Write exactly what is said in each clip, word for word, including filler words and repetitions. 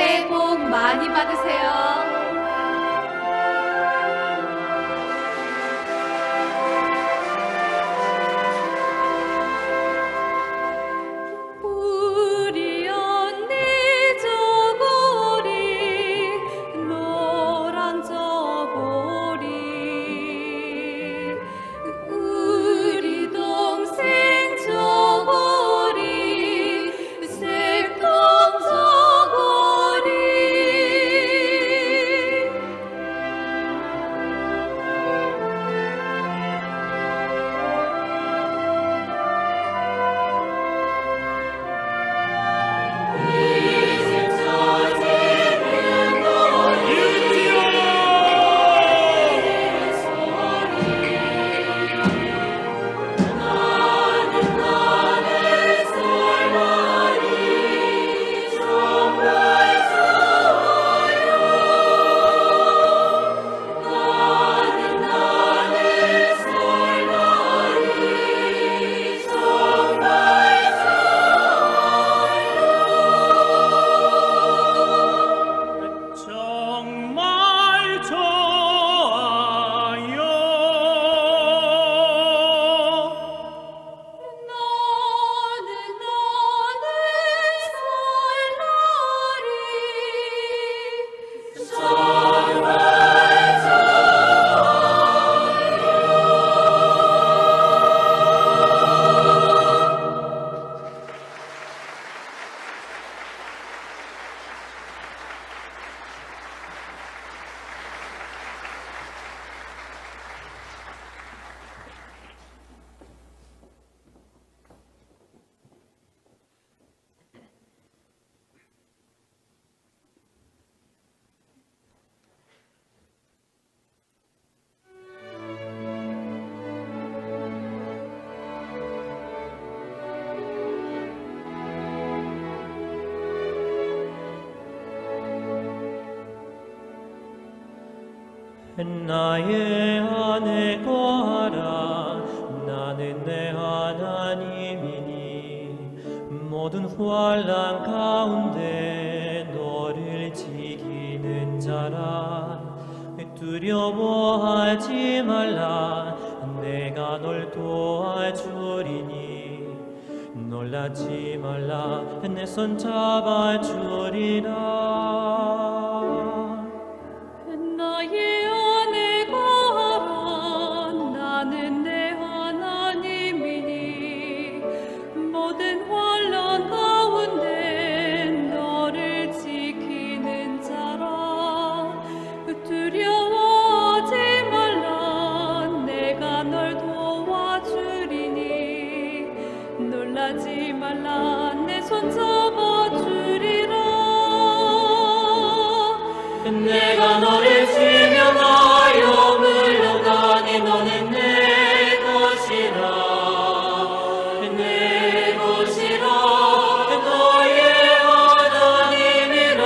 새해 복 많이 받으세요. 나의 아내 거하라. 나는 내 하나님이니 모든 환란 가운데 너를 지키는 자라. 두려워하지 말라. 내가 널 도와주리니, 놀라지 말라. 내 손 잡아주리라. 나의 아내가 하라. 나는 내 하나님이니 모든 환란 가운데 너를 지키는 자라. 두려워하지 말라. 내가 널 도와주리니 놀라지 말라. 내 손 잡아주리라. 내가 너를 지명하여 불렀나니 너는 내 것이라. 내 것이라. 너의 하나님이라.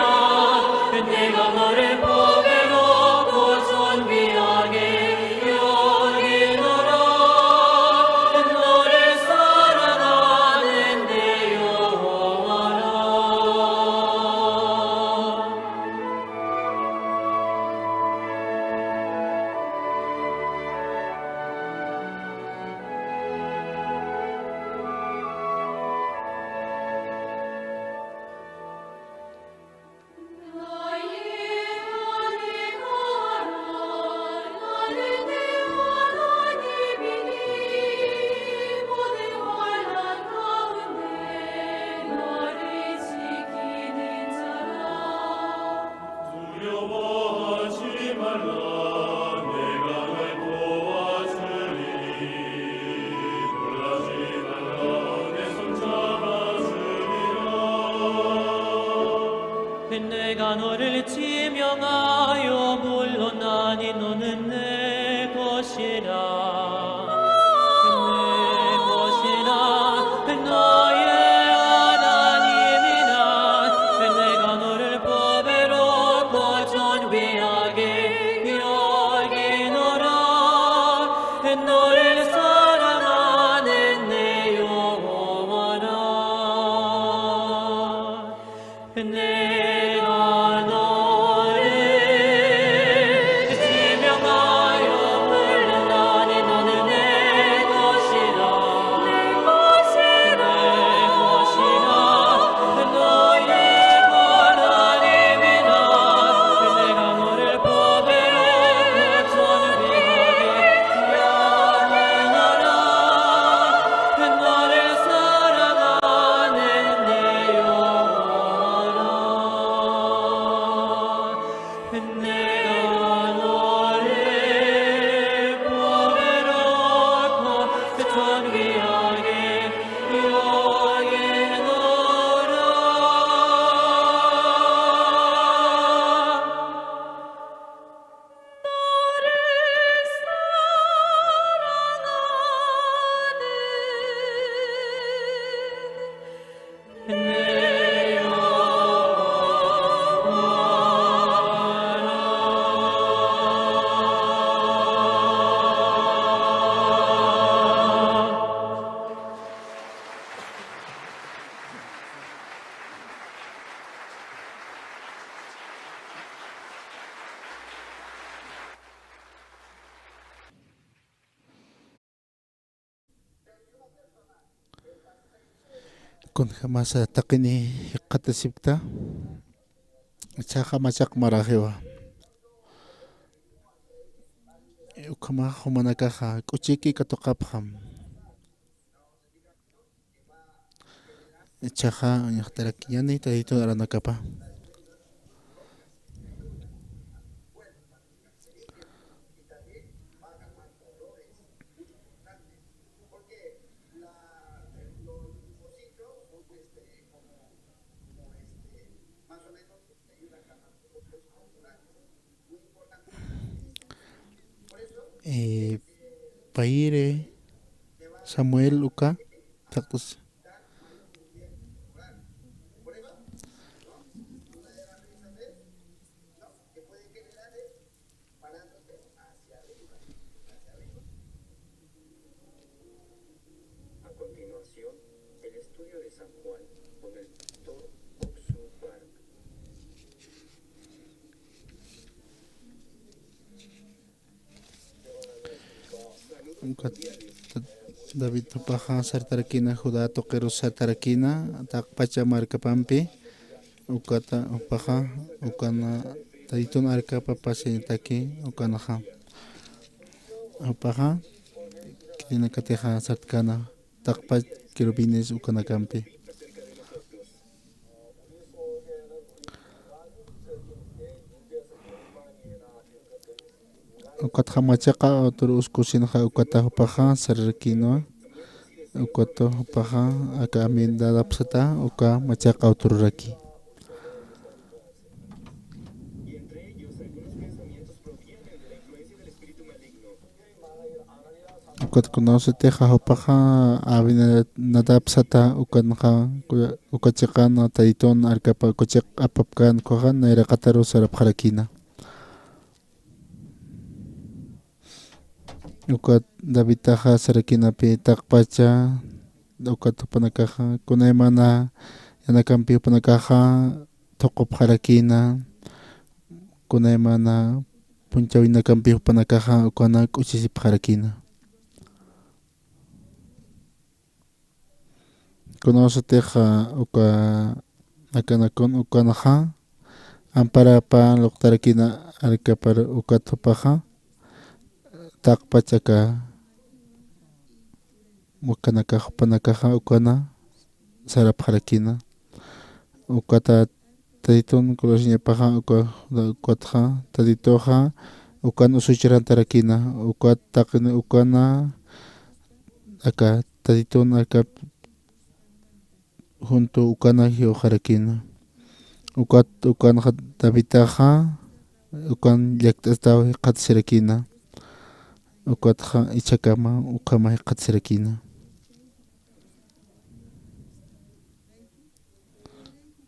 내가 너를 보배로 고 존귀하게 여기노라. 너를 사랑하는 내 여호와라. 두려워하지 말라. 내가 널 도와주리니, 놀라지 말라. 내 손 잡아주리라. 내가 너를 지명하여 불렀나니 너는 내 것이라. 내 것이라. 너의 하나님이라. 내가 너를 보배로 고 존귀하게 여기노라. 너를 사랑하는 내 여호와라. 내가 Kunjamasa taqini jikxatasipkta, ichhaxa machaq maraxiwa. Ukhamax jumanakaxa k'uchiki katuqapxam. Ichhaxa uñaxtarakiñani Taytun aranakapa. Eh, payiri Samuel uka, taqis. A continuación, el estudio de San Juan con el doctor Oxu Park. Ukat David jupaxa sartarakina, Judá tuqiru sartarakina, taqpacha markapampi, ukata jupaxa, ukana Taytun arkapa pasinitaki, ukanaxa. Jupaxa, khitinakatixa sartkana, taqpach querubines ukanakampi. Ukatxa machaqa utur uskusinxa ukata jupaxa sararakinwa. Ukata jupaxa aka Aminadab sata uka machaqa utururaki. Ukat kunawsatixa jupaxa Abinadab sata ukanxa, uka chiqan Taytun arkapa uka chiq apapkän ukhaxa nayraqataru sarapxarakina. Ukat Davidtaxa sarakinapi taqpacha, ukat jupanakaxa kunaymana yanakampi jupanakaxa thuqupxarakina, kunaymana punchawinakampi jupanakaxa ukana k'uchisipxarakina. Kunawsatixa uka akanakun ukanxa amparapa luqtarakina arkapar ukat jupaxa taqpach aka ukanakax jupanakaxa ukana sarapxarakina. Ukata Taytun kulusiñapaxa uka, ukatxa Taytituxa ukan usucharantarakina, ukat taqin ukana aka Taytun akap junto ukana jiwxarakina. Ukat ukanxa Davidtaxa ukan llakt'astaw jikxatasirakina. Ukatxa ichhakama ukhama jikxatasirakina.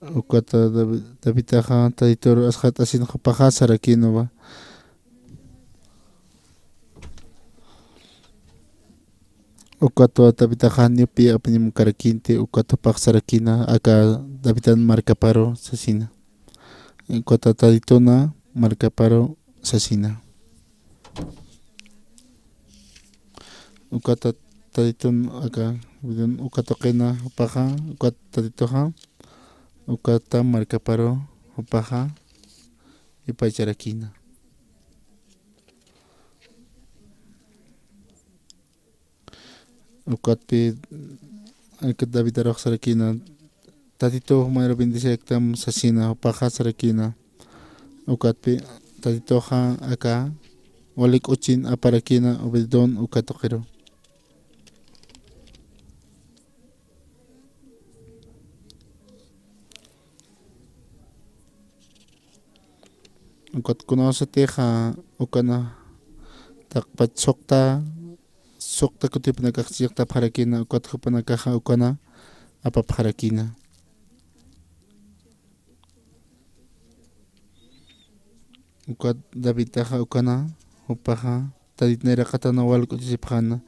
Ukata Davi-, Davidtaxa Taytur asxat'asin jupaxa sarakinwa. Ukatwa Davidtaxa janiw pï apnimkarakinti, ukat jupax sarakina, aka Davidan markaparu sasina. Ukata Taytuna markaparu sasina. Ukata Taytun aka, uka tuqina jupaxa, ukat Taytuxa, ukata markaparu jupaxa, yupaycharakina. Ukatpi, aka Davidarux sarakina, Tatitu jumaru bendeciraktam sasina, jupaxa sarakina. Ukatpi, Tatituxa aka wali k'uchin aparakina, Obed-edom uka tuqiru. Ukat kunawsatixa ukana taqpach suqta, suqta kutipnakax chiqtapxarakina, ukat jupanakaxa ukana apapxarakina. Ukat Davidtaxa ukana, jupaxa, Tatitu nayraqatana wal k'uchisipxäna,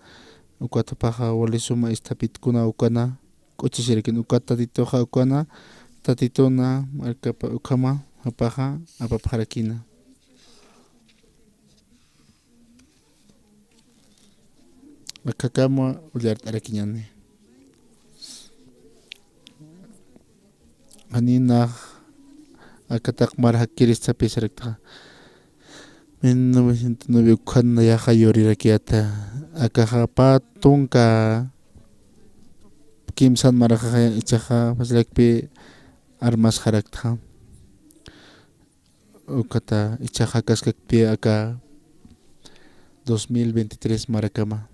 ukat jupaxa wali suma isthapitkuna ukana k'uchisirakin, ukat Tatituxa ukana, Tatituna markapa ukhama, jupaxa apapxarakina. Akhakamwa ullart'arakiñäni. Janinax aka taqi mara jakirista sapisarakta. Mil novecientos nueve ukhan nayaxa yurirakiyata. Akaxa pä tunka kimsan maraxa ichaxa fachallakpi armasxarakta. Ukata ichaxa kaskakpi aka dos mil veintitrés marakama.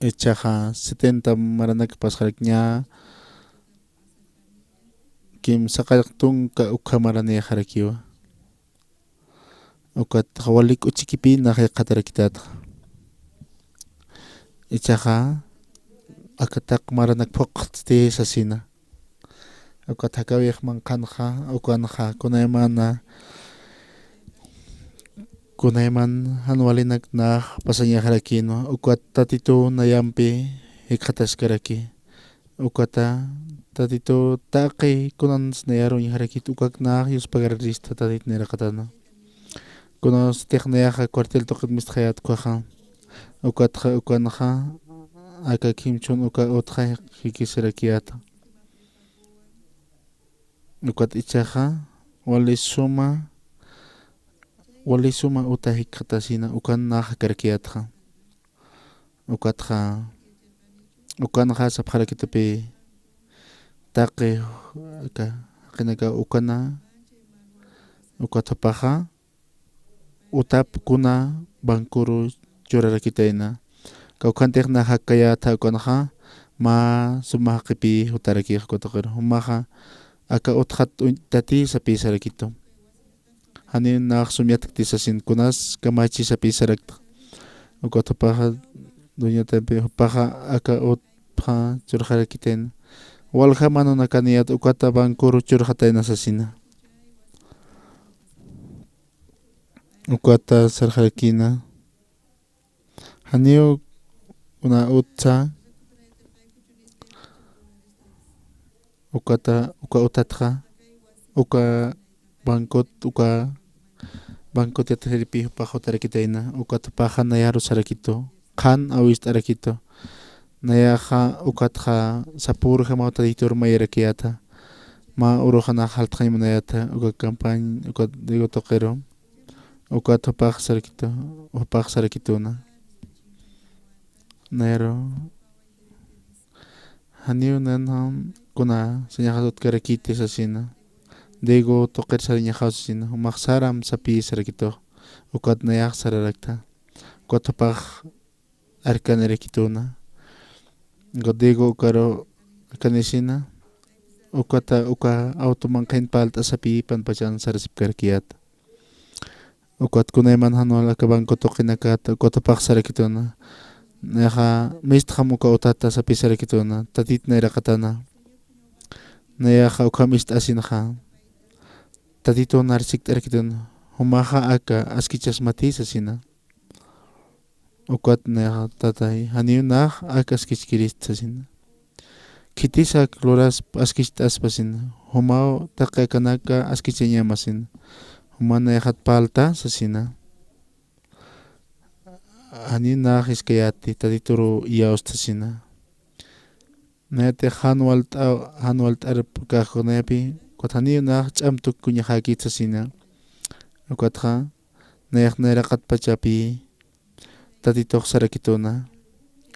Ichaxa setenta maranak pasxarakta, ña kimsaqallq tunka ukha maranïxarakiwa. Ukat wali k'uchikipï nax jikxatarakitätxa. Ichaxa aka taqi maranak phuqt'ti sasina. Ukat jakäwix manqhanxa, ukanxa kunaymana, kunayman jan walinak nax pasañaxarakïnwa, ukat Tatituw nayampi jikxataskaraki. Ukata Tatituw taqi kunans nayar uñjarakit, ukak nax yuspagararista Tatit nayraqatana. Kunasatix nayaxa cuartel tuqit mistxayät ukhaxa. Ukatxa, ukanxa aka khimchhun uka utxa jikisirakiyäta. Ukat ichaxa wali suma, wali suma uta jikxatasina, ukan nax jakarakiyätxa. Ukatxa, ukanxa sapxarakitupï taqi aka, jaqinaka ukana, ukat jupaxa utap kuna bancoru churarakitayna. Kawkhantix nax jakkayätxa ukanxa, mä suma jaqipï jutarakix uka tuqir. Jumaxa aka utxat uñt'tati sapïsarakitu. Janiw nax sum yatkti sasin, kunas kamachi sapïsaraktxa. Ukat jupaxa dueñotampi, jupaxa aka utpxa churxarakitayna. Walja manunakaniyät ukata bancoru churxatayna sasina. Ukata sarxarakïna. Janiw kuna utsa, ukata, uka utatxa, uka bancot, uka bancot yatxiripï jupax jutarakitayna, ukat jupaxa nayaru sarakitu, qhan awist'arakitu. Nayaxa ukatxa sapürjamaw Tatitur mayarakiyäta. Mä uruxa nax jaltxañ munayäta, uka campaña, uka Diego tuqiru. Ukat jupax sarakitu, jupax sarakituna. Nayaru, janiw nanam kuna sañaxas utkarakiti sasina. Diego tuqir sarañaxaw sasina. Jumax saram sapï sarakitux. Ukat nayax sararakta. Ukat jupax arkanirakituna. Ukat Diego ukaru arkanisina. Ukata uka auto manqhañ parlt'a sapï panpachan sarasipkarakiyäta. Ukat kunayman jan wal aka banco tuqinakat, ukat jupax sarakituna. Nayaxa mistxam uka utata sapï sarakituna, Tatit nayraqatana. Nayaxa ukham ist'asinxa. Tatitun nar sikt'arakituna. Jumaxa aka askichasmati sasina. Ukat nayaxa, Tatay, janiw nax aka askichkirist sasina. Khitisak luraspa askicht'aspa sasina. Jumaw taqi akanaka askichañama sasina. Juma nayaxat parlta sasina. Janiw nax jiskayäti, Tatituru iyawsti sasina. Nayatix jan walt'a, jan walt'arp kaxkunaypi, ukat janiw nax ch'am tukuñaxäkit sasina. Ukatxa, nayax nayraqatpachapï, Tatitux sarakituna.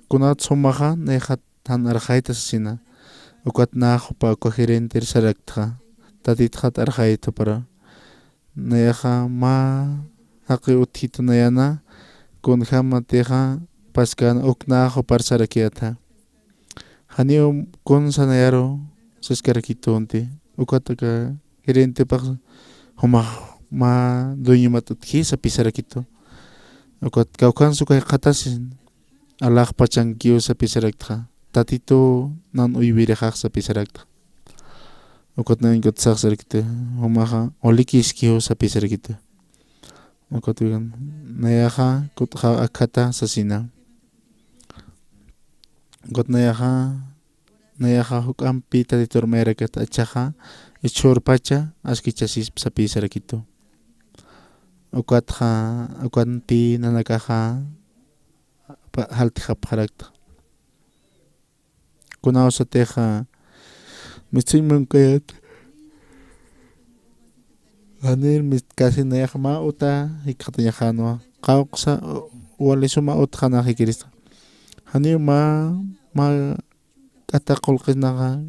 Kunat sumaxa, nayaxat jan arxayta sasina. Ukat nax jupa uka gerenter saraktxa. Tatitxat arxayta jupara. Nayaxa mä jaqi utjitu nayana, kunjämatixa paskäna, uk nax jupar sarakiyäta. Janiw kunsa nayaru siskarakitunti. Ukat aka gerentepax jumax mä dueñomat utji sapïsarakitu. Ukat kawkhans uka jikxatasin, alaxpachankiw sapïsaraktxa. Tatitu nan uywirixax sapïsaraktxa. Ukat nayankut sax sarakitu. Jumaxa walikiskiw sapïsarakitu. Ukat nayaxa kutxa akhata sasina. Ukat nayaxa, nayaxa juk'ampi Tatitur mayarakat, achaxa ichhürpacha askichasisp sapïsarakitu. Ukatxa, ukanpi nanakaxa pa, jaltjapxarakta. Kunawsatixa Mistsuñ munkayät. Janir mist kasi nayax mä uta jikxatañaxänwa. Qawqsa wali suma utxanä jikirista. Janiw mä, mä k'ata qullqisnaxa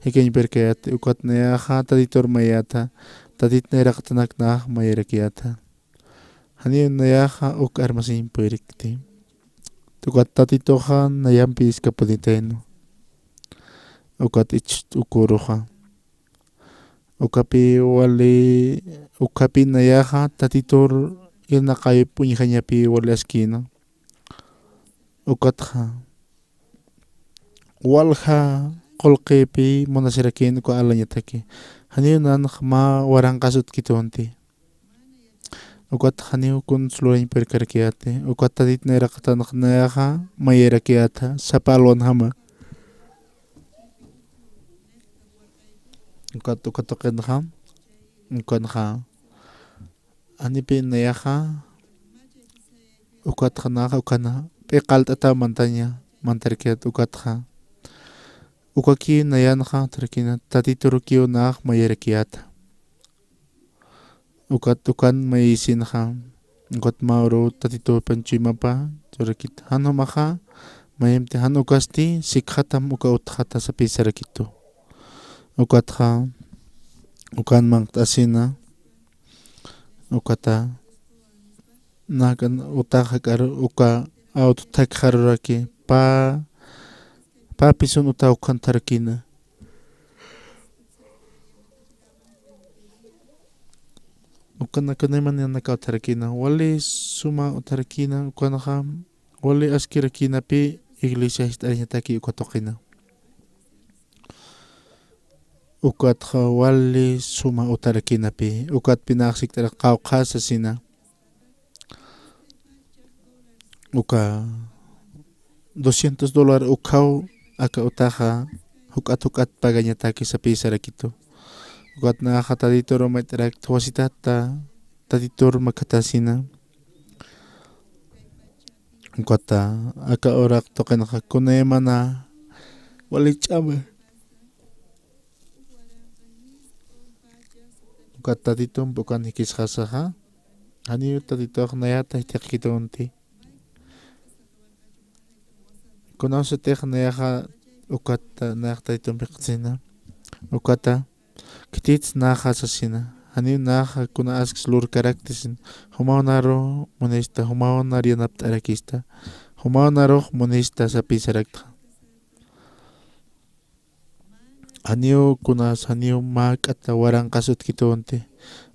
jikañpirkayäti, ukat nayaxa Tatitur mayäta, Tatit nayraqatanaknäx mayarakiyäta. Janiw nayaxa uk armasiñ puyrikti. Ukat Tatituxa nayampi iskapuditaynu. Ukat ichht uküruxa. Ukapi wali, ukapi nayaxa Tatitur irnaqayup uñjañapi wali askïna. Ukatxa walja qullqipi munasirakïn uka alañataki. Janiw nanx mä waranqas utkitunti. Ukat janiw kuns lurañ puyrkarakiyäti. Ukat Tatit nayraqatanx nayaxa mayarakiyäta sapa alwanjama. Ukat, ukat tuqinxa, ukanxa. Janipi nayaxa, ukatxa naxa, ukana, p'iqalt'ata mantaña, mantarakiyät ukatxa. Ukaki nayanxa, tarakina, Tatiturukiw nax mayarakiyäta. Ukat ukan mayisinxa, ukat mä uru Tatitupan chuymapa churakit. Jan jumaxa, mayimti jan ukasti, sikxatam uka utxata sapï sarakitu. Ukatxa, ukan manq't'asina, ukata, nakan utax jak'ar uka awt thakxaruraki, pä, pä pisun uta ukhan utjarakïna. Ukanaka nayman nanakaw utjarakïna, wali suma utjarakïna, ukanxa wali askirakïnapi iglesia jist'arañataki uka tuqina. Ukatxa wali suma utjarakïnapi, ukatpi nax sikt'arak qawqha sasina. Uka doscientos dólar ukhaw aka utaxa juk'at juk'at pagañataki sapï sarakitu. Ukat naxa Tatitur mayt'arakta wasitata Tatitur makhatasina. Ukata aka uraq tuqinxa kunaymana wali ch'ama. Ukat Tatitump ukan jikisxasaxa, janiw Tatitux nayata jithiqkitunti. Kunawsatix nayaxa ukata nayax Tatitump jikxatasina. Ukata, khitits naxa sasina. Janiw naxa kuna asks lurkaraktisin. Jumaw naru munista, jumaw nar yanapt'arakista. Jumaw narux munista sapï saraktxa. Janiw kunas, janiw mä k'ata waranqas utkitunti.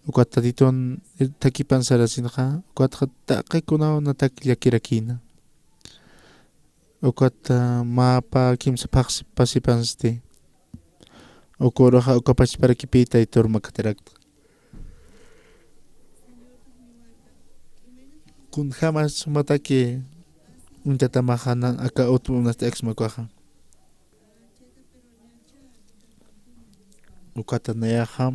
Ukat Tatitun thakipan sarasinxa, ukatxa taqi kunaw natak llakirakïna. Ukat, ah, mä pä kimsa phaxsi pasipansti. Uka uruxa uka pachparakipï Tatitur makhatiraktxa. Kunjamas mataki uñtatamaxa nan aka utm unasti aksma ukaxa. Ukata nayaxa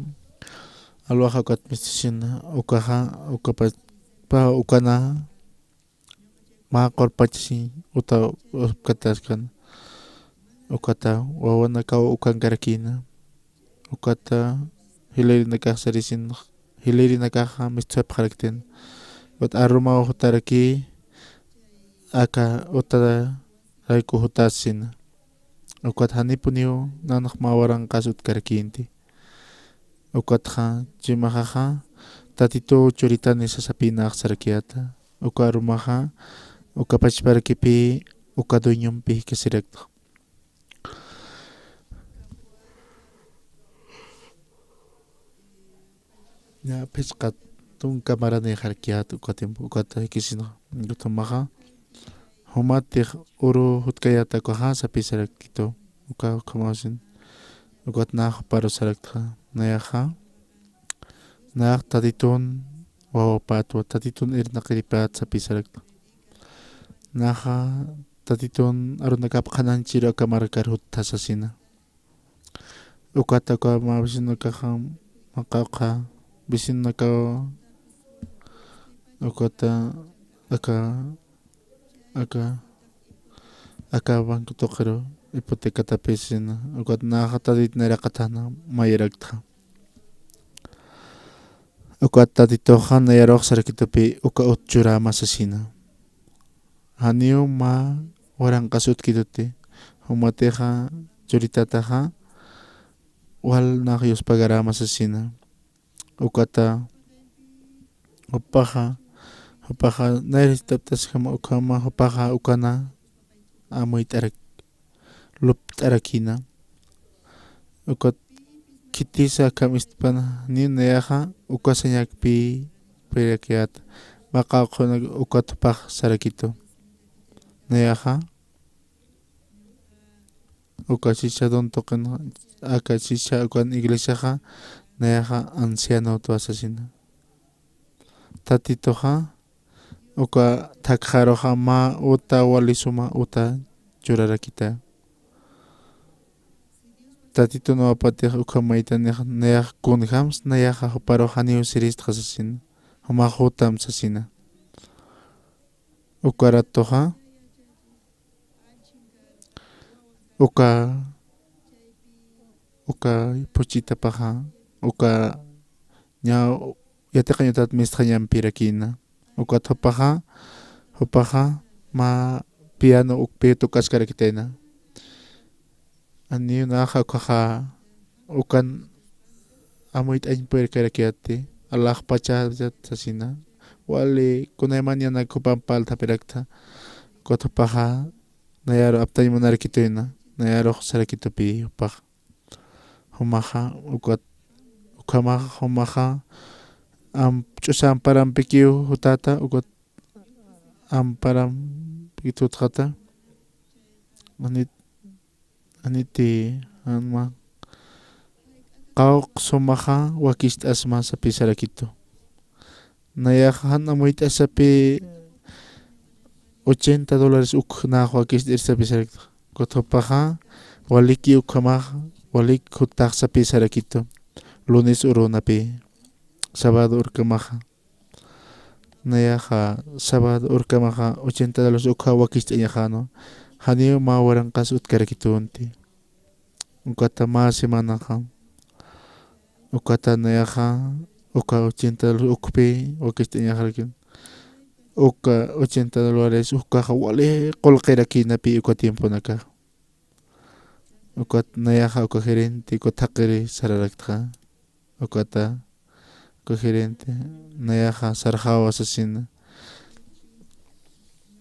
alwaxa ukat mistisina ukaxa, uka pa, pa ukana mä qurpachasiñ uta upkataskan. Ukata wawanakaw ukankarakïna. Ukata jilïrinakax sarisin, jilïrinakaxa mistsuwapxaraktin. Ukat arumaw jutaraki aka utarayku jutasina. Ukat janipuniw nanx mä waranqas utkarakïnti. Ukatxa, chuymaxaxa, Tatituw churitani sasapï nax sarakiyäta. Uka arumaxa, uka pachparakipï, uka dueñompi jikasiraktxa. Ña phisqa tunka maranïxarakiyät uka tiempo, ukata jikisina. Ukat jumaxa, jumatix uru jutkayäta ukaxa sapï sarakitu, uka ukhamasin. Ukat nax juparu saraktxa, nayaxa, nax Tatitun wawapatwa, Tatitun irnaqiripät sapï saraktxa. Naxa Tatitun arunakap qhanañchiru aka markar juttha sasina. Ukata uka mä vecinonakaxa, mä qawqha vecinonakaw, ukata aka, aka, aka banco tuqiru hipotecatapisina, ukat naxa Tatit nayraqatana mayiraktxa. Ukat Tatituxa nayarux sarakitupi uka ut churama sasina. Janiw mä waranqas utkituti, jumatixa churitataxa wal nax yuspagaräma sasina. Ukata jupaxa, jupaxa nayr jist'apt'asjama ukhama jupaxa ukana amuyt'arak, lupt'arakina. Ukat khitisa akham istpana, ni nayaxa uka sañakpi pirakiyät, mä qawqhunak ukat jupax sarakitu. Nayaxa uka chicha don tuqin, aka chicha ukan iglesiaxa, nayaxa ancianotwa sasina. Tatituxa uka thakxaruxa mä uta wali suma uta churarakita. Tatitun wapatix ukhamaytanix nayax kunjams nayaxa juparux janiw siristxa sasina, jumax jutam sasina. Uka ratuxa uka, uka phuchhitapaxa, uka ña yatiqañ utat mistxañampirakïna. Ukat jupaxa, jupaxa mä piano ukpi tukaskarakitayna. Janiw naxa ukaxa ukan amuyt'añ puyirkarakiyäti, alaxpachätat sasina. Wali kunayman yanak jupamp parlt'apiraktha. Ukat jupaxa nayaru aptañ munarakituyna, nayarux sarakitupi jupax. Jumaxa, ukat, ukhamaxa, jumaxa, am, ch'usa amparampikiw jutata, ukat amparampi jutxata. Anit, aniti, anma, qawqha sumaxa wakicht'asma sapï sarakitu. Nayaxa jan amuyt'asapi ochenta dólares uk nax wakicht'ir sapï sarakitu. Ukat jupaxa, waliki ukhamax, walik jutax sapï sarakitu. Lunes urunapï, sábado urkamaxa. Nayaxa sábado urkamaxa ochenta dólares ukxa wakicht'añaxäna. Janiw mä waranqas utkarakitüntï. Ukata mä semanaxa. Ukata nayaxa uka ochenta dólares ukpi wakicht'añaxarakïna. Uka ochenta dólares ukaxa wali qullqirakïnapï uka tiemponakax. Ukat nayaxa uka gerente uka thaqhiri sararaktxa. Ukata, uka gerente, nayaxa sarxawa sasina.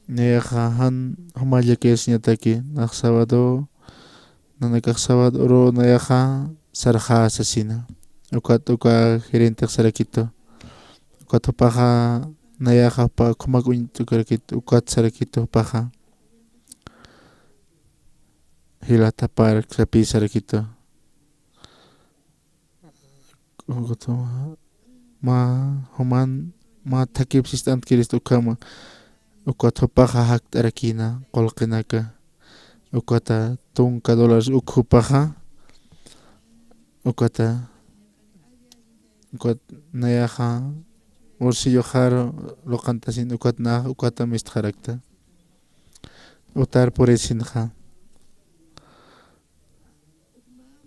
Nayaxa jan juma llakisiñataki, nax sábado, nanakax sábado uru nayaxa sarxä sasina. Ukat uka gerentex sarakitu. Ukat jupaxa nayaxa jupa ukhamak uñt'ukarakitu, ukat sarakitu jupaxa. Jilata park sapï sarakitu. Ukata mä juman mä thakip sist'antkirist ukhama. Ukat jupaxa jakt'arakïna qullqinaka. Ukata tunka dólares uk jupaxa. Ukata, ukat nayaxa ursilluxar luqantasin ukat nax ukata mistxarakta. Utar purisinxa.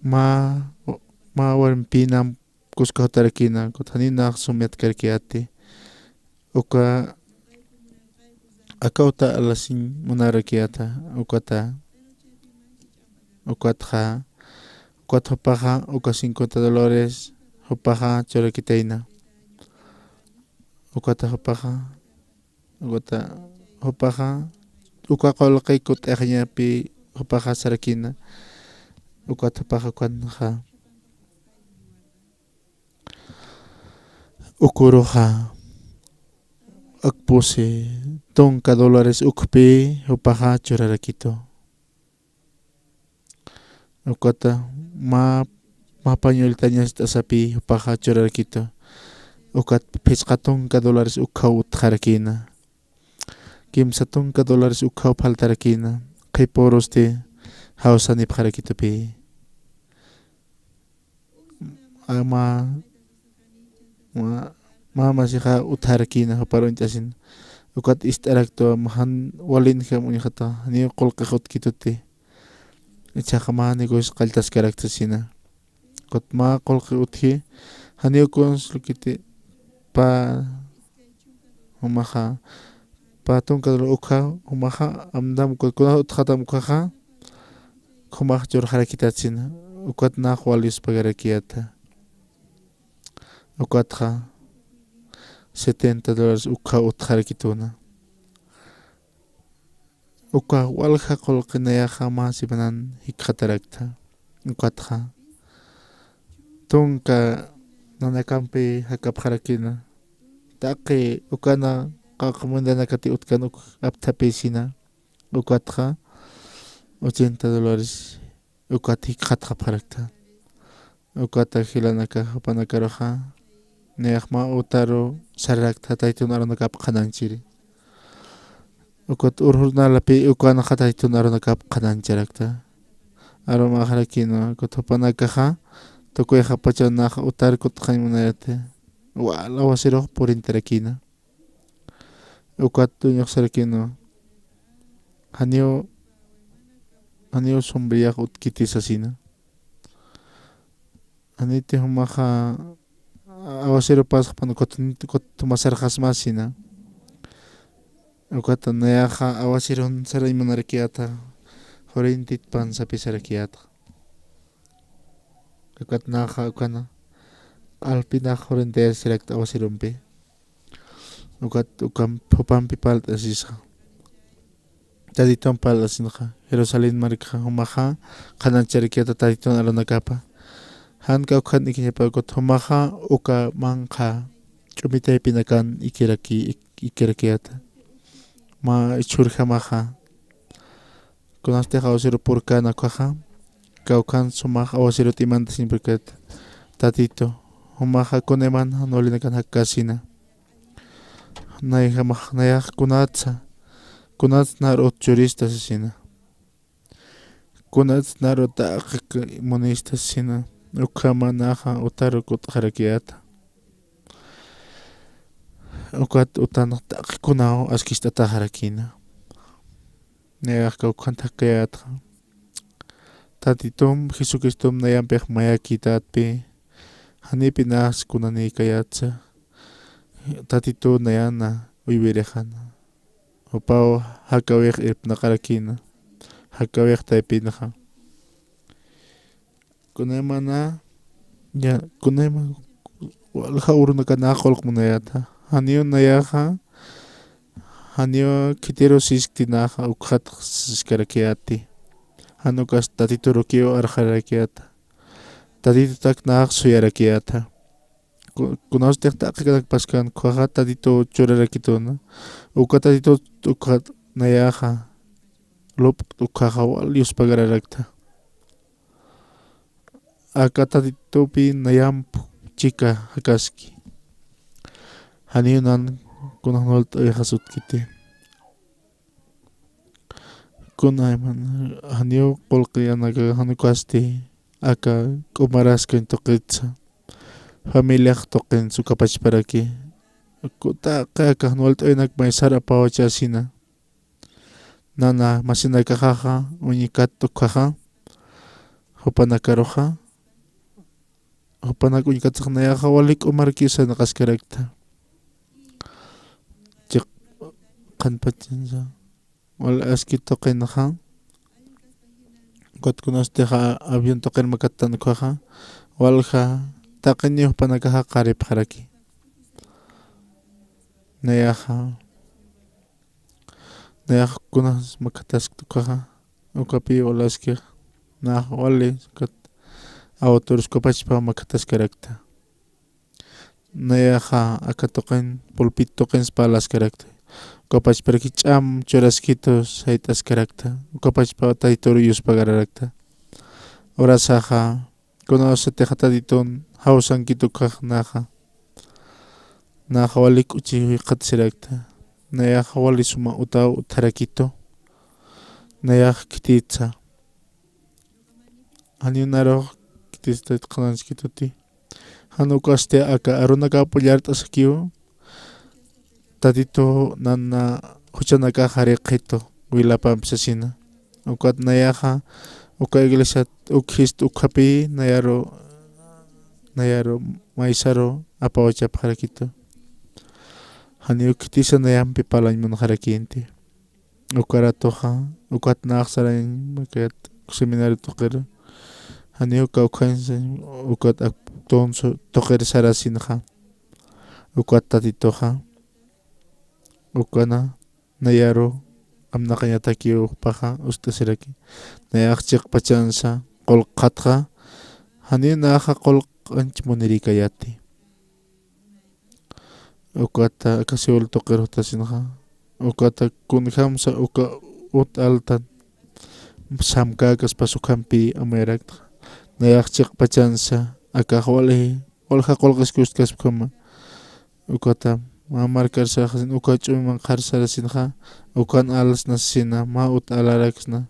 Mä, mä warmipïnam kuska jutarakïna, ukat janiw nax sum yatkarakiyäti. Uka, aka uta alasiñ munarakiyäta, ukata, ukatxa, ukat jupaxa, uka cincuenta dólares, jupaxa churakitayna. Ukata jupaxa, Ukata jupaxa, uka qullqi kutt'ayañapï jupaxa sarakïna. Ukat jupaxa ukanxa. Uk uruxa, akpusi, tunka dólares ukpi jupaxa churarakitu. Ukata mä, mä pañueltañast'asapï jupaxa churarakitu. Ukat phisqa tunka dólares ukhaw utjarakïna. Kimsa tunka dólares ukhaw faltarakïna. Qhipürusti jawsanipxarakitupï. Ama, ma, mä masixa utjarakïna, jupar uñt'asina. Ukat ist'araktwa, mä jan walinjam uñjata, janiw qullqix utkituti. Ichhaxa mä negocio qalltaskarakta sasina. Ukat mä qullqi utji, janiw kuns lukiti pä jumaxa, pä tunka dólar ukja jumaxa, amtam ukat kuna utjatam ukjaxa, jumax churxarakitat sina, ukat nax wal yuspagarakiyäta. Ukatxa setenta dólares ukja utjarakituna. Uka walja qullqi nayaxa mä semanan jikxatarakta. Ukatxa tunka nanakampi jakapxarakina. Taqi ukana qawqha mundianakati utkan uk apthapïsina. Ukatxa ochenta dólares ukat jikxatxapxarakta. Ukata jilanaka jupanakaruxa, nayax mä utaru sararakta Taytun arunakap qhanañchiri. Ukat urjurnalapi ukanxa Taytun arunakap qhanañcharakta. Arumaxarakïnwa, ukat jupanakaxa tukuyxapachaw nax utar kutxañ munayati, wal awasirux purintarakïna. Ukat dueñox sarakïnwa, janiw, janiw sombrillax utkiti sasina. Janiti jumaxa awasiru pasxpan ukat, ukat tumasarxasma sina. Ukat nayaxa awasirun sarañ munarakiyäta, jurintitpan sapisarakiyäta. Ukat naxa ukana q'alpi nax jurintayasirakta awasirumpi. Ukat ukamp jupampi parlt'asisa. Tatitump parlt'asinxa, Jerusalén markaxa jumaxa qhanañcharakiyäta Tatitun arunakapa. Jan kawkhan ikiñapa ukat jumaxa uka manqha ch'umi taypinakan ikiraki, ik-, ikirakiyäta. Mä ichhürjamaxa. Kunastix awasiru purkäna ukhaxa, kawkhan sumax awasirut imantasiñ purkäta. Tatitu, jumaxa kunayman jan walinakan jakasina. Nayjamax, nayax kunatsa, kunats narut churista sasina. Kunats narut taqi munista sasina. Ukhama naxa utaru kutxarakiyäta. Ukat utanx taqi kunaw askist'ataxarakïna. Nayax kawkhan jakayätxa. Tatitum, Jesucristum nayampix mayakïtayatpi, janipï nax kunanïkayätsa. Tatitu nayana uywirixana. Jupaw jakawix irpnaqarakïna. Jakawix taypinxa. Kunaymana, ya, kunayman walja urunakana qullq munayäta. Janiw nayaxa, janiw khitiru siskti naxa ukxat siskarakiyäti. Jan ukas Tatiturukiw arxarakiyäta. Tatitutak nax suyarakiyäta. Ku-, kunawstix taqikanak paskan ukhaxa Tatitu churarakituna. Uka Tatitut ukxat nayaxa lupkt ukhaxa wal yuspagararakta. Aka Tatitupi nayamp chika jakaski. Janiw nan kuna jnult'awixas utkiti. Kunayman janiw qullqi anaka jan ukasti aka k'umaraskañ tuqitsa. Familiax tuqin sukapachparaki. Ku-, taqi aka jnult'awinak maysar apawachasina. Nana masinakaxaxa, uñikat ukhaxa, jupanakaruxa, jupanak uñikatsax nayaxa wali k'umarakiw sarnaqaskarakta. Chiq-, qhanpachansa, wal aski tuqinxa, ukat kunastixa avión tuqin makatan ukhaxa, walja taqiniw jupanakaxa qaripxaraki. Nayaxa, nayax kunas makataskta ukhaxa, ukapi wal askix, nax wali, ukat, autor sukapachpa makataskarakta. Nayaxa aka tuqin, pulpit tuqin parlaskarakta. Ukapachparaki ch'am churaskitu sayt'askarakta. Ukapachpa Tatitur yuspagararakta. Urasaxa, kunawsatixa Tatitun jawsankitu ukhax naxa. Naxa wali k'uchi jikxatasirakta. Nayaxa wali suma utaw utjarakitu. Nayax khititsa. Janiw narux khititsa Tatitu qhanañchkituti. Jan ukasti aka arunakap ullart'asakiw. Tatitu nana juchanakax jariqitu wilapamp sasina. Ukat nayaxa Uka iglesiat ukjist ukhapi nayaru, nayaru maysaru apawachapxarakitu. Janiw khitisa nayampi parlañ munxarakïnti. Uka ratuxa, ukat nax sarañ makat seminario tuqiru. Janiw kawkhansa, ukat ak-, tunsu tuqir sarasinxa. Ukat Tatituxa, ukana, nayaru, amnaqañatakiw jupaxa, ust'asiraki. Nayax chiqpachansa, qullqxatxa, janiw naxa qullqanch munirïkayäti. Ukata aka Seol tuqir jutasinxa. Ukata kunjamsa uka ut altan samkäkaspas ukhampi amuyaraktxa. Nayax chiqpachansa akax wali, walja qullqis kustkaspa ukhama. Ukata mä markar saraxasin, uka ch'uman qhar sarasinxa, ukan alsnasina, mä ut alaraksna.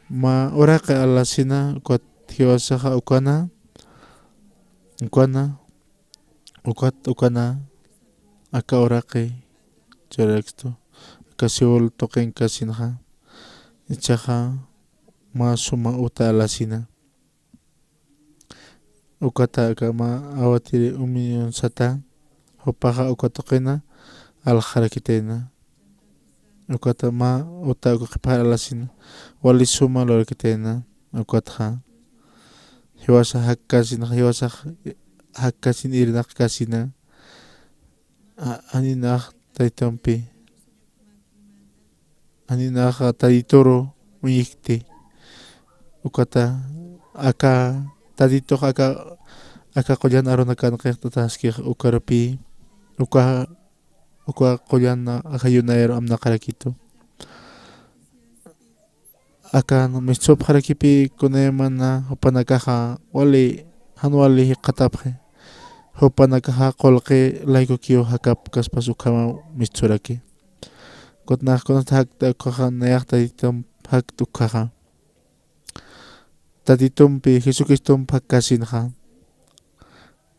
Mä uraqi alasina, ukat jiwasaxa ukana, ukana, ukat ukana aka uraqi churarakstu, aka Seol tuqinkasinxa, jichhaxa mä suma uta alasina. Ukata aka mä awatiri umiñun sata, jupaxa uka tuqina aljxarakitayna. Ukata mä uta uka qhipa alasina, wali suma lurakitayna, ukatxa. Jiwasa jakkasin, jiwasa jakkasin irnaqkasina, a-, aninax Tatitumpi, aninax Tatituru uñjkti. Ukata aka Tatitux aka, aka qullan arunakan qillqt'ataskix ukarupï, uka, uka qullan ajayunayaru amnaqarakitu. Akan mistsupxarakipï kunaymana jupanakaxa wali, jan wali jikxatapxi. Jupanakaxa qullqi laykukiw jakapkaspas ukhamaw mistsuraki. Kutnax kunasta jakt'a ukkhaxa, nayax Tatitump jakt'a ukkhaxa. Tatitumpi, Jesucristump jakkasinxa.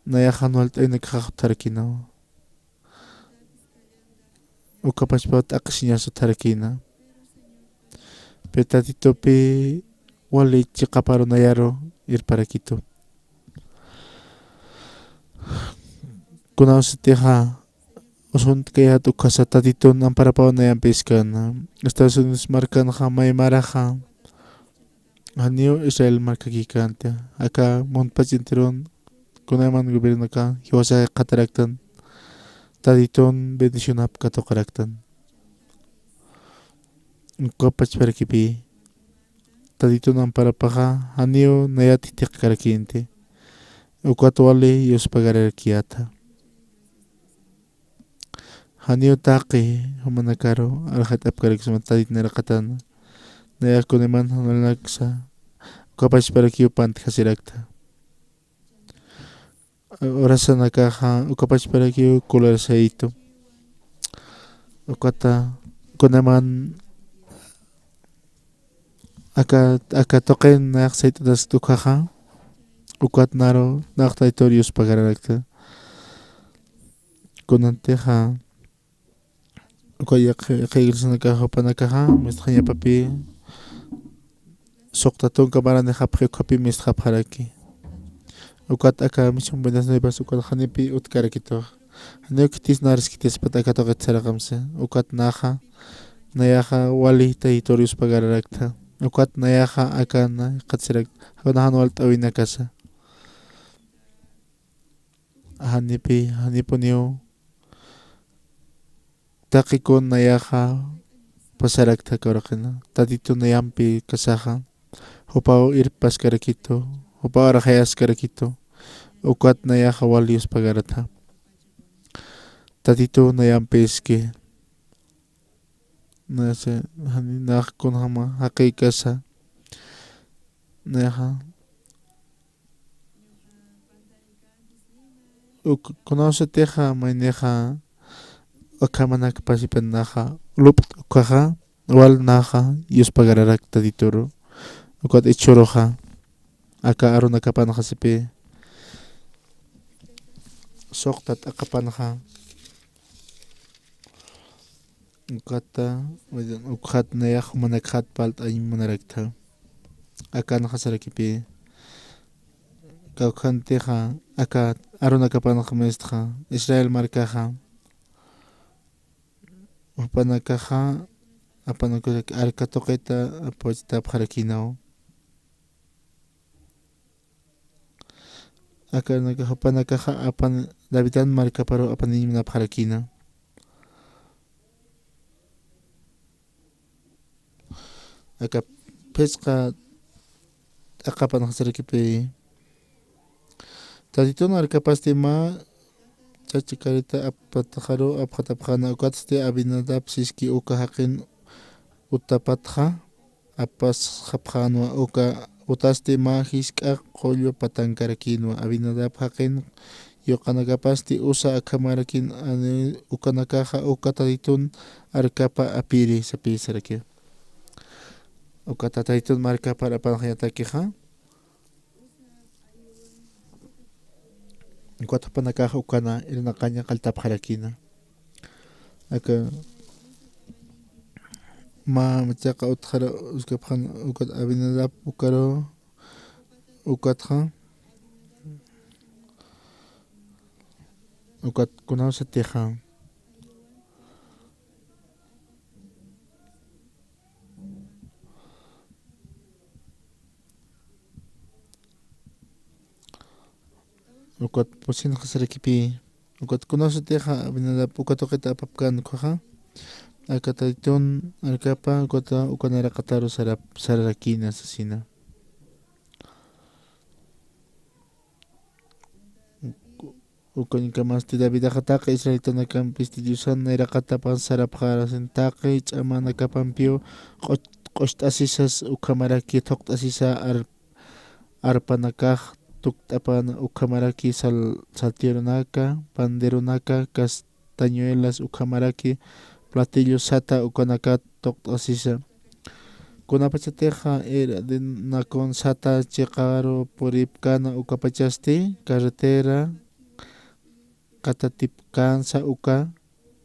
Nayaxa jan walt'aynakaxa utjarakïnawa. Uka pachpaw t'aqhisiñas utjarakïna. Pero Tatitupi wali chiqap arunayaru irparakitu. Kunawsatixa usuntkayät ukhasa Tatitun amparapaw nayampïskana. Estados Unidos markanxa may maraxa, janiw Israel markakïkänti. Aka muntpach enterun kunayman gobiernokan jiwasax jikxataraktan, Tatitun bendicionap katuqaraktan. Uka pachparakipï Tatitun amparapaxa janiw nayat jithiqkarakïnti. Ukat wali yuspagararakiyäta. Janiw taqi jumanakaru arxat'apkarakisma Tatit nayraqatana. Nayax kunayman jan walinaksa uka pachparakiw pantjasiraktha. Horasanakaxa uka pachparakiw kularsayitu. Ukata kunayman aka, aka tuqin nayax sayt'ataskta ukkhaxa, ukat naru nax Tatitur yuspagararakta. Kunantixa uka yaqha, yaqha iglesianakaxa, jupanakaxa mistxañapapï suqta tunka maranixapxi, ukhapï mistxapxaraki. Ukat aka Misión Buenas Nuevas ukat janipï utkarakituxa. Janiw khitis nariskitispat aka tuqit saraqamsa. Ukat naxa, nayaxa wali Tatitur yuspagararakta. Ukat nayaxa akana jikxatasirakta, janiw jan walt'äwinakasa. Janipï, janipuniw taqi kun nayaxa pasaraktha aka uraqina. Tatitu nayampï kasaxa, jupaw irpaskarakitu, jupaw arxayaskarakitu, ukat nayaxa wal yuspagaratha. Tatitu nayampïski. Nasa, jani nax kunjama jaqïkasa. Nayaxa. Uk-, kunawsatixa maynixa ukhamañakpasipï naxa lup't ukkhaxa, wal naxa yuspagararakta Tatituru. Ukat jichhüruxa aka arunakapanxasipï suqta t'aqapanxa. Ukata, ukxat nayax jumanakxat parlt'añ munaraktha. akanxa sarakipï. Kawkhantixa aka arunakapanxa mistxa Israel markaxa jupanakaxa apanakax arka tuqita apachitapxarakïnaw. Akanaka jupanakaxa apan Davidan markaparu apaniñ munapxarakïna. Aka phisqa t'aqapanxa sarakipï. Tatitun arkapasti mä chacha carreta apatxaru apxatapxäna, ukatsti Abinadab siski uka jaqin utapatxa apasxapxänwa, uka utasti mä jisk'a qullu patankarakïnwa. Abinadab jaqin yuqanakapasti Uza akhamarakin, ani ukanakaxa uka Tatitun arkapa apiri sapï sarakiw. Uka Tatitun markapar apanxañatakixa. Ukat jupanakax ukana irnaqaña qalltapxarakïna. Aka mä machaqa utjara uskapxan ukat Abinadab ukaru ukatxa. Ukat kunawsatixa. Ukat pusinxa sarakipï. Ukat kunawsatixa Abinadab uka tuqita apapkän ukhaxa. Aka Tatitun arkapa ukata uka nayraqataru sarap-, sararakïna sasina. Ukañkamasti Davidaxa taqi israelitanakampisti Diosan nayraqatapan sarapxarasin, taqi ch'amanakapampiw q'uch-, q'ucht'asisas ukhamaraki thuqt'asisa ar-, arpanakax tukt'apana ukhamaraki sal-, saltierunaka, panderonaka, castañuelas ukhamaraki platillo sata ukanakat tuqt'asisa. Kunapachatixa era de nakun sata chiqaru puripkana ukapachasti carretera qatatipkänsa uka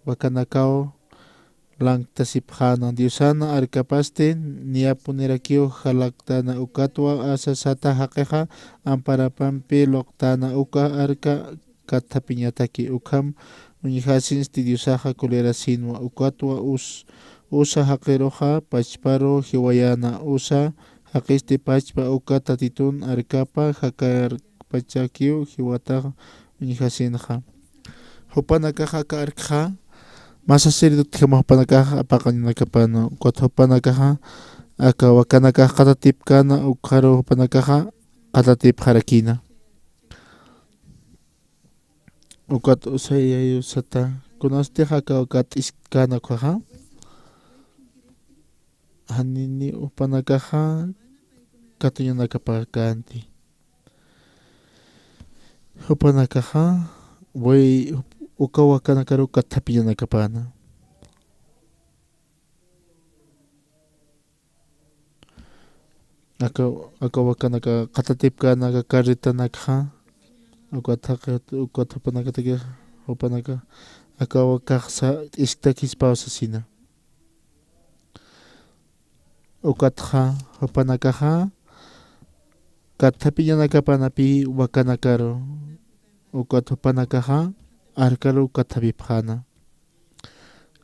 wakanakaw lanktasipxäna. Diosana arkapasti niyapunirakiw jalaktana ukatwa asa sata jaqixa amparapampi luqtana uka arka kathapiñataki. Ukham uñjasinsti Diosaxa kulirasïnwa. Ukatwa Uz-, Uza jaqiruxa pachparu jiwayäna. Uza jaqisti pachpa uka Tatitun arkapa jakarpachakiw jiwatax uñjasinxa. Jupanakaxa aka arkxa mä sacerdotejama jupanakax apaqañanakapana. Ukat jupanakaxa aka wakanakax qatatipkana ukharu jupanakaxa qatatipxarakïna. Ukat Uzayayu sata, kunastix aka ukat t'iskana ukhaxa, janini jupanakaxa katuñanakapakanti. Jupanakaxa, way, uka wakanakaru kathapiñanakapana. Aka, aka wakanaka qatatipkänaka carretanakxa, ukat jaqi, ukat jupanakataki, jupanaka, aka wakaxsa t'isktakispaw sasina. Ukatxa, jupanakaxa, kathapiñanakapanapï wakanakaru, ukat jupanakaxa, arkaru kathapipxäna.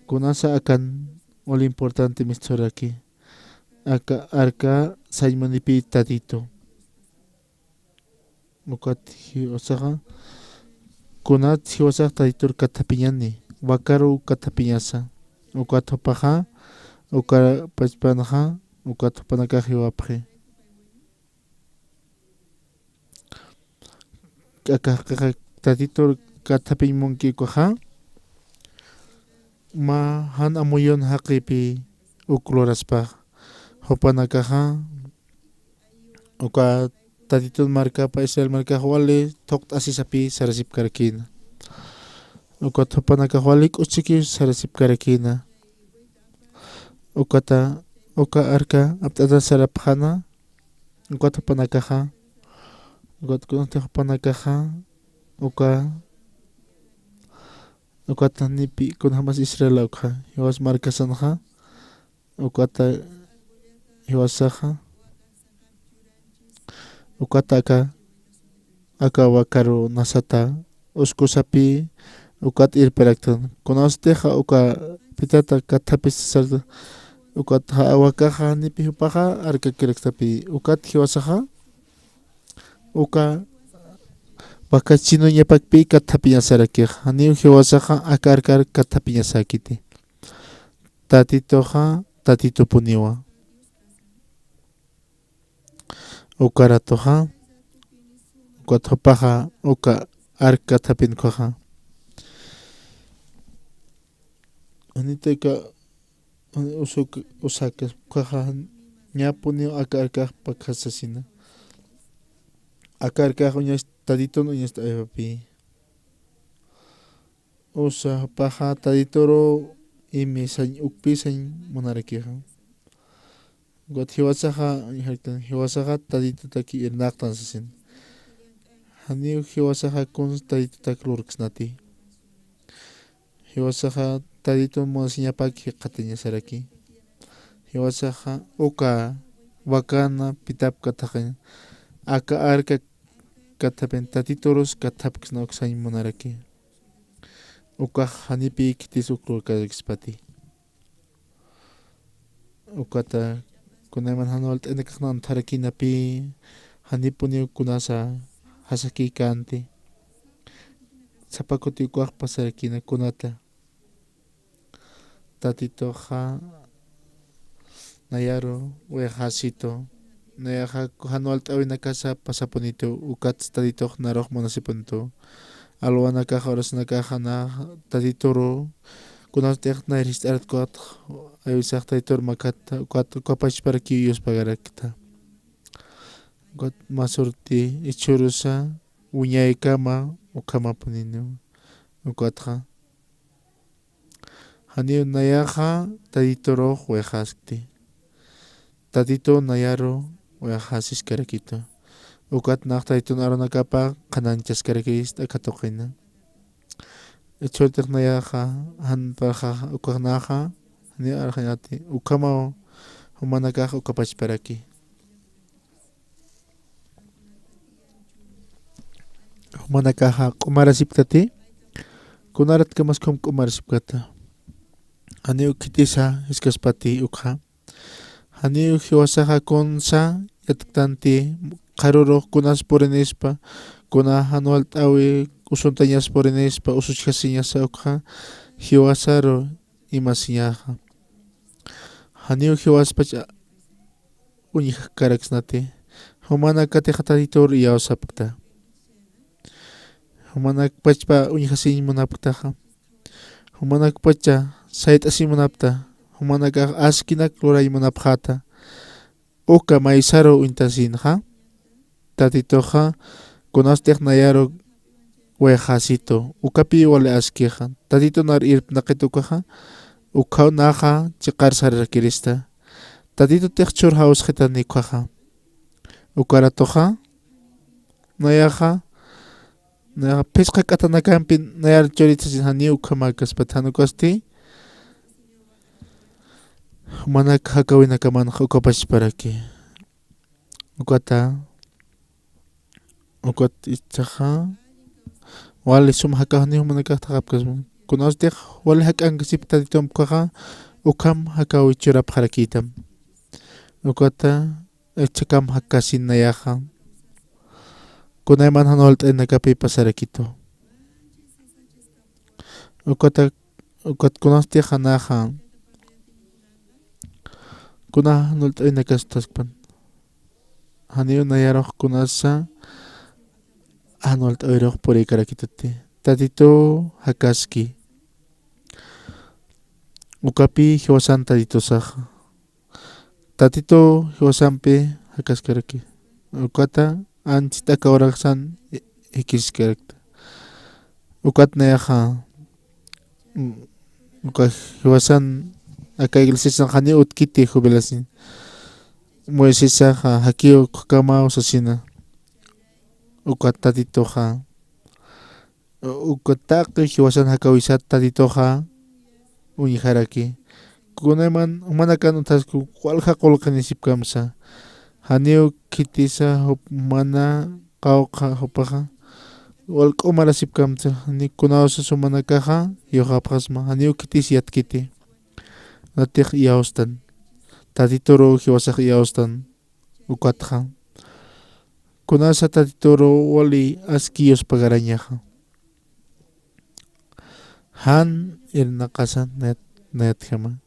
Kunasa akan ul importante mistxuraki. Aka arka sañmunipï Tatitu. Ukat jiwasaxa, kunat jiwasax Tatitur kathapiñani, wakaru kathapiñasa. Ukat jupaxa, uka pachpanxa, ukat jupanakax jiwapxi. Aka jaqixa Tatitur kathapiñ munki ukaxa, mä jan amuyun jaqipï uk luraspax, jupanakaxa, uka Tatitun markapa Israel markax wali thuqt'asisapï sarasipkarakïna. Ukat jupanakax wali k'uchiki sarasipkarakïna. Ukata, uka arka apt'ata sarapxäna, ukat jupanakaxa, ukat kunasti jupanakaxa, uka, ukat nipi, kunjamas Israel ukxa, jiwas markasanxa, ukata jiwasaxa, Ukat aka, aka wakaru nasata uskusapï ukat irpiraktan. Kunasatix uka pitata kathapisasarta, ukat ja-, wakaxa janipi jupaxa arkakirakstapï. Ukat jiwasaxa uka waka chinuñapakpï kathapiñasarakix. Janiw jiwasaxa aka arkar kathapiñasäkiti. Tatituxa Tatitupuniwa. Ukaratuxa, ukat jupaxa uka ark kathapin ukkhaxa. Janitï uka, usa uka, usa uka ukkhaxa, ñäpuniw aka arkax pakjasasina. Aka arkax uñas, Tatitun uñast'awayapï. Usa jupaxa Tatituru imisañ, ukpïsañ munarakixa. Ukat jiwasaxa, jiwasaxa Tatitutaki irnaqtan sasin. Janiw jiwasaxa kuns Tatitutak lurksnati. Jiwasaxa Tatitun munasiñapak jikxatañasaraki. Jiwasaxa uka wakana pitap kathaqiñ, aka arka kathapin Tatiturus kathapksna uksañ munaraki. Ukax janipï khitis uk lurkarakspati. Ukata kunayman jan walt'aynakax nantharakïnapï, janipuniw kunasa jasakïkänti. Sapa kuti ukax pasarakïna kunata. Tatituxa nayaru wayxäsitu. Nayaxa jan walt'äwinakasa pasapunitu, ukat Tatitux narux munasipunitu. Alwanakaxa, oracionakaxa na Tatituru, kunatix nayar jist'arat ukat, awisax Tatitur makat, ukat ukapachparakiw yuspagarakta. Ukat mä surti jichhürusa wiñaykama ukhamapuniniw. Ukatxa janiw nayaxa Tatiturux wayxäskti. Tatitu nayaru wayxäsiskarakitu. Ukat nax Tatitun arunakapa qhanañchaskarakista aka tuqina. Jichhürtix nayaxa, jan parlxa, ukax naxa, janiw arxañäti, ukhamaw jumanakax ukapachparaki. Jumanakaxa q'umarasipktati, kunaratkamas ukham q'umarasipkta. Janiw khitisa jiskaspati ukxa. Janiw jiwasaxa kunsa yatktanti, qharürux kunas purinispa, kuna jan walt'äwi usuntañas purinispa, usuchjasiñasa ukxa, jiwasaru imasiñaxa. Janiw jiwaspach uñjkaraksnati. Jumanakatix Tatitur iyawsapkta. Jumanakpachpa uñjasiñ munapktaxa. Jumanakpacha sayt'asiñ munapkta. Jumanakax askinak lurañ munapxäta. Uka maysaru uñtasinxa. Tatituxa kunastix nayaru wayxäsitu, ukapï wali askixa. Tatitu nar irpnaqit ukaxa, ukhaw naxa chiqar sararakirista. Tatitutix chhur jawsxitani ukaxa. Ukaratuxa, nayaxa, nayaxa phisqa k'atanakampi nayar churit sasin janiw ukhamäkaspat, jan ukasti jumanak jakäwinakamanxa ukapachparaki. Ukata, ukat ichaxa, wali sum jakawaniw jumanakax thaqhapkasma. Kunastix wali jak'ankasipkta Tatitump ukaxa, ukham jakäwi churapxarakïtam. Ukata, ichhakam jakkasin nayaxa. Kunayman jan walt'aynakapi pasarakitu. Ukata, ukat kunastix janaxa. Kuna jan walt'awinakas utjaskpan. Janiw nayarux kunasa jan walt'awirux purïkarakituti. Tatitu jakaski. Ukapï jiwasan Tatitusaxa. Tatitu jiwasampi jakaskaraki. Ukata anchhit aka uraxsan jikiskarakt. Ukat nayaxa, uka jiwasan aka iglesiasan janiw utkiti jubilasin. Moisesaxa jakiw ukkamaw sasina. Ukat Tatituxa, uka taqi jiwasan jakäwisat Tatituxa uñjaraki. Kunayman jumanakan utjasku walja qullqinisipkamsa. Janiw khitisa jup-, jumana qawqha jupaxa. Walk'umarasipkamtsa, jani kunawsa jumanakaxa, yuxapxasma, janiw khitis yatkiti. Natix iyawstan. Tatituru jiwasax iyawstan. Ukatxa. Kunasa Tatituru wali aski yuspagarañaxa. Jan irnaqasa nayat, nayatjama.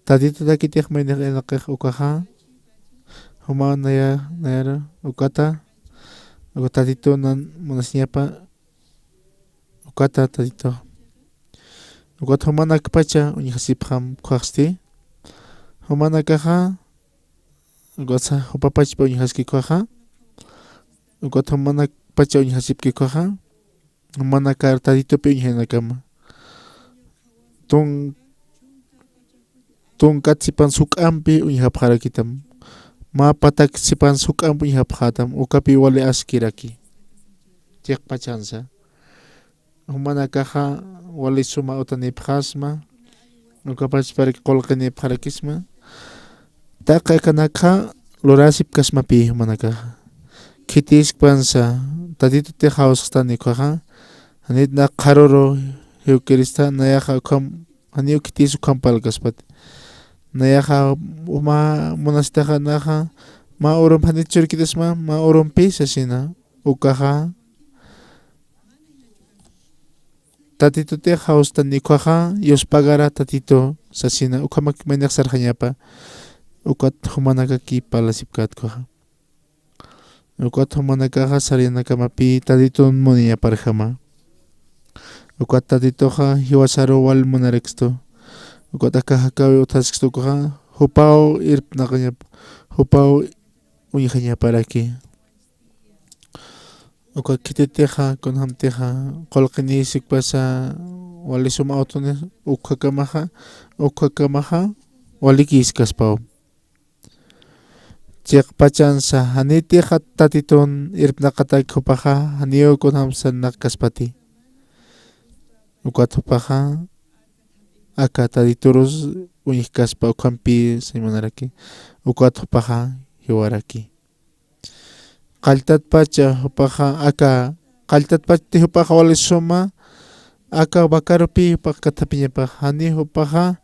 Tatitutakitix maynix irnaqix ukaxa. Juma naya, nayara ukata. Uka Tatitu nan munasiñapa ukata Tatitu. Ukat jumanakpacha uñjasipxam ukhaxsti. Jumanakaxa, ukatsa jupapachpa uñjaski ukhaxa. Ukat jumanakpacha uñjasipki ukhaxa. Jumanakar Tatitupi uñjaynakama. Tun-, tunkat sipan suk'ampi uñjapxarakitam. Mä patak sipan suk'ampi uñjapxätam. Ukapi wali askiraki. Chiqpachansa. Jumanakaxa wali suma utanipxasma. Ukapachparak qullqinipxarakisma. Taqi akanakxa lurasipkasmapi jumanakaxa. Khitiskpansa, Tatitutix jawsxtani ukhaxa. Janit nax qharuru jiwkirista, nayaxa ukham, janiw khitis ukham parlkaspati. Nayaxa mä munasitaxa naxa, mä urump janit churkitasma, mä urumpi sasina. Ukaxa. Tatitutix jawstani ukhaxa, yuspagara Tatitu, sasina, ukhamak maynix sarxañapa, ukat jumanakaki parlasipkät ukhaxa. Ukat jumanakaxa sarinakamapï Tatitun muniñaparjama. Ukat Tatituxa jiwasaru wal munarakstu. Ukat aka jakäwi utjaskstu ukhaxa, jupaw irpnaqañapa, jupaw uñjañaparaki. Uka khititixa, kunjamtixa, qullqinïsikpasa, wali suma utuni, ukhakamaxa, ukhakamaxa, walikïskaspaw. Chiqpachansa, janitixa Tatitun irpnaqatak jupaxa, janiw kunjam sarnaqkaspati. Ukat jupaxa, aka Tatiturus uñjkaspa ukhampi sañ munaraki. Ukat jupaxa, jiwaraki. Qalltatpacha jupaxa aka, qalltatpachti jupaxa wali suma, aka vacärupi jupax kathapiñapax, jani jupaxa,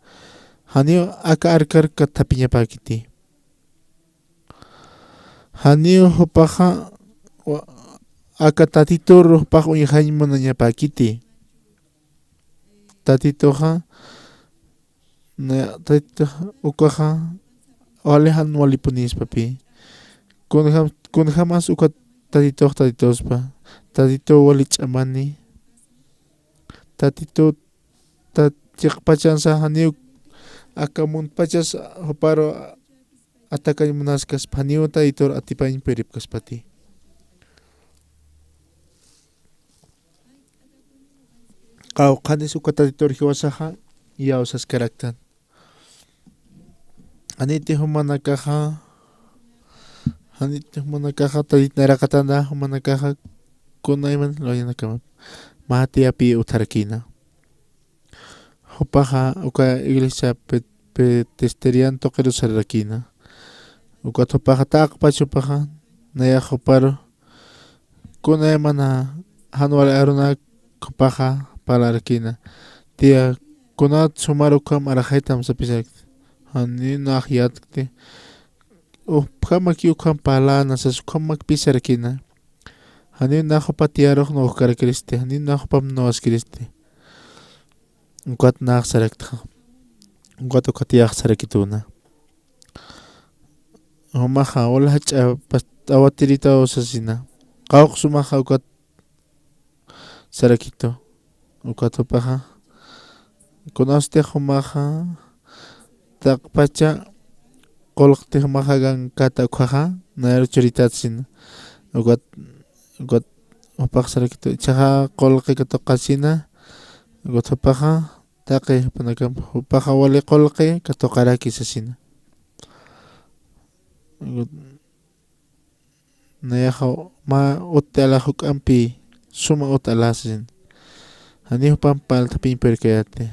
jani aka arcar kathapiñapäkiti. Jani jupaxa, wa-, aka Tatitur jupax uñjañ munañapäkiti. Tatituxa, na, Tatituxa, ukaxa, wali jan walipunispapi. Kunjam-, kunjamas uka Tatitux Tatituspa. Tatitu wali ch'amani. Tatitu, ta-, chiqpachansa janiw aka muntpachas juparu atakañ munaskaspa, janiw Tatitur atipañ puripkaspati. Qawqhanis uka Tatitur jiwasaxa iyawsaskaraktan. Janiti jumanakaxa, janiti jumanakaxa, Tatit nayraqatana jumanakaxa kunayman luyanakama. Mä tiyapï utjarakïna. Jupaxa uka iglesia Pet-, Presbiterian tuqiru sararakïna. Ukat jupaxa taqpach jupaxa, nayax juparu, kunaymana jan wali arunak jupaxa parlarakïna. Tiya, kunat sumar ukham arxaytam sapisarakti. Janiw nax yatkti. Ukhamaki ukham parlana sas ukhamakpï sarakïna. Janiw nax jupa tiyarux nuwjkarakiristi, janiw nax jupam nuwaskiristi. Ukat nax saraktxa. Ukat uka tiyax sarakituna. Jumaxa, wal jach'a pas-, awatiritaw sasina. Qawqha sumaxa ukat sarakitu. Ukat jupaxa. Kunasti jumaxa. Taqpacha qullqti jumaxa gankata ukhaxa. Nayar churitat sina. Ukat, ukat jupax sarakitu. Ichhaxa qullqi katuqasina. Ukat jupaxa. Taqi jupanakam, jupaxa wali qullqi katuqaraki sasina. Nayaxa mä utti alax juk'ampi, suma utti alax sasina. Jani jupam parlt'apiñ purkayäti.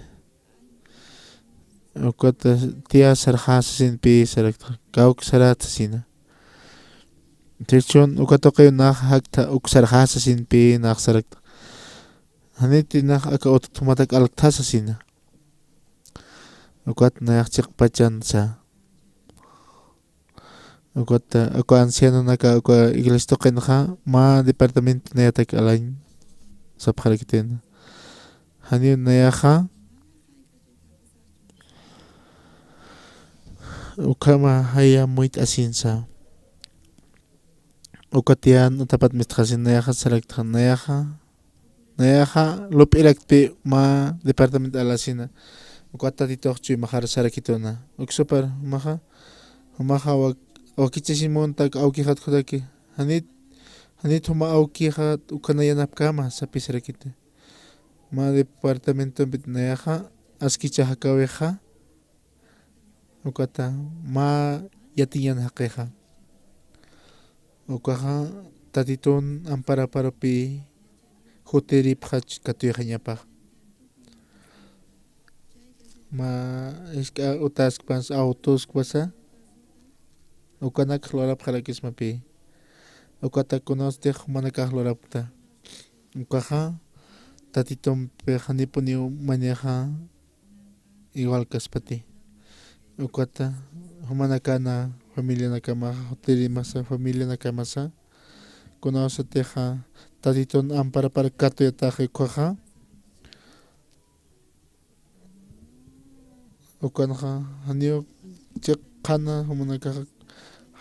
Ukat tiya sarxä sasinpï sarakta, kawk sarat sasina. Tichun uka tuqiw nax jaktha uksarxasasinpi nax saraktxa. Janiti nax aka utjt'umatak alkthasasina. Ukat nayax chiqpachansa. Ukat, uka ancianonaka, uka iglesia tuqinxa, mä departamento nayatak alañ sapxarakitina. Janiw nayaxa, ukhama jaya muyt'asinsa. Ukat yan utapat mistxasin nayaxa saraktxa, nayaxa, nayaxa lup'iraktpi mä departamento alasina. Ukat Tatitux chuymaxar sarakituna. Uksupar jumaxa, jumaxa wak-, wakichasin munta awkixat jutaki. Janit, janit juma awkixat uka nayanapkama sapi sarakiti. Mä departamentompit nayaxa askicha jakawixa. Ukata mä yatiñan jaqixa. Ukaxa Tatitun amparaparupi jutiripxach katuyxañapax. Mä isk'a utaskpas, autoskwasa, ukanak lurapxarakismapi. Ukata kunawstix jumanakax lurapkta. Ukaxa Tatitumpi janipuniw maynixa igual kaspati. Ukata jumanakana familianakamaxa, jutirimasa familianakamasa, kunawsatixa Tatitun amparapar katuyataxi ukkhaxa. Ukanxa janiw chiqana jumanakaxa,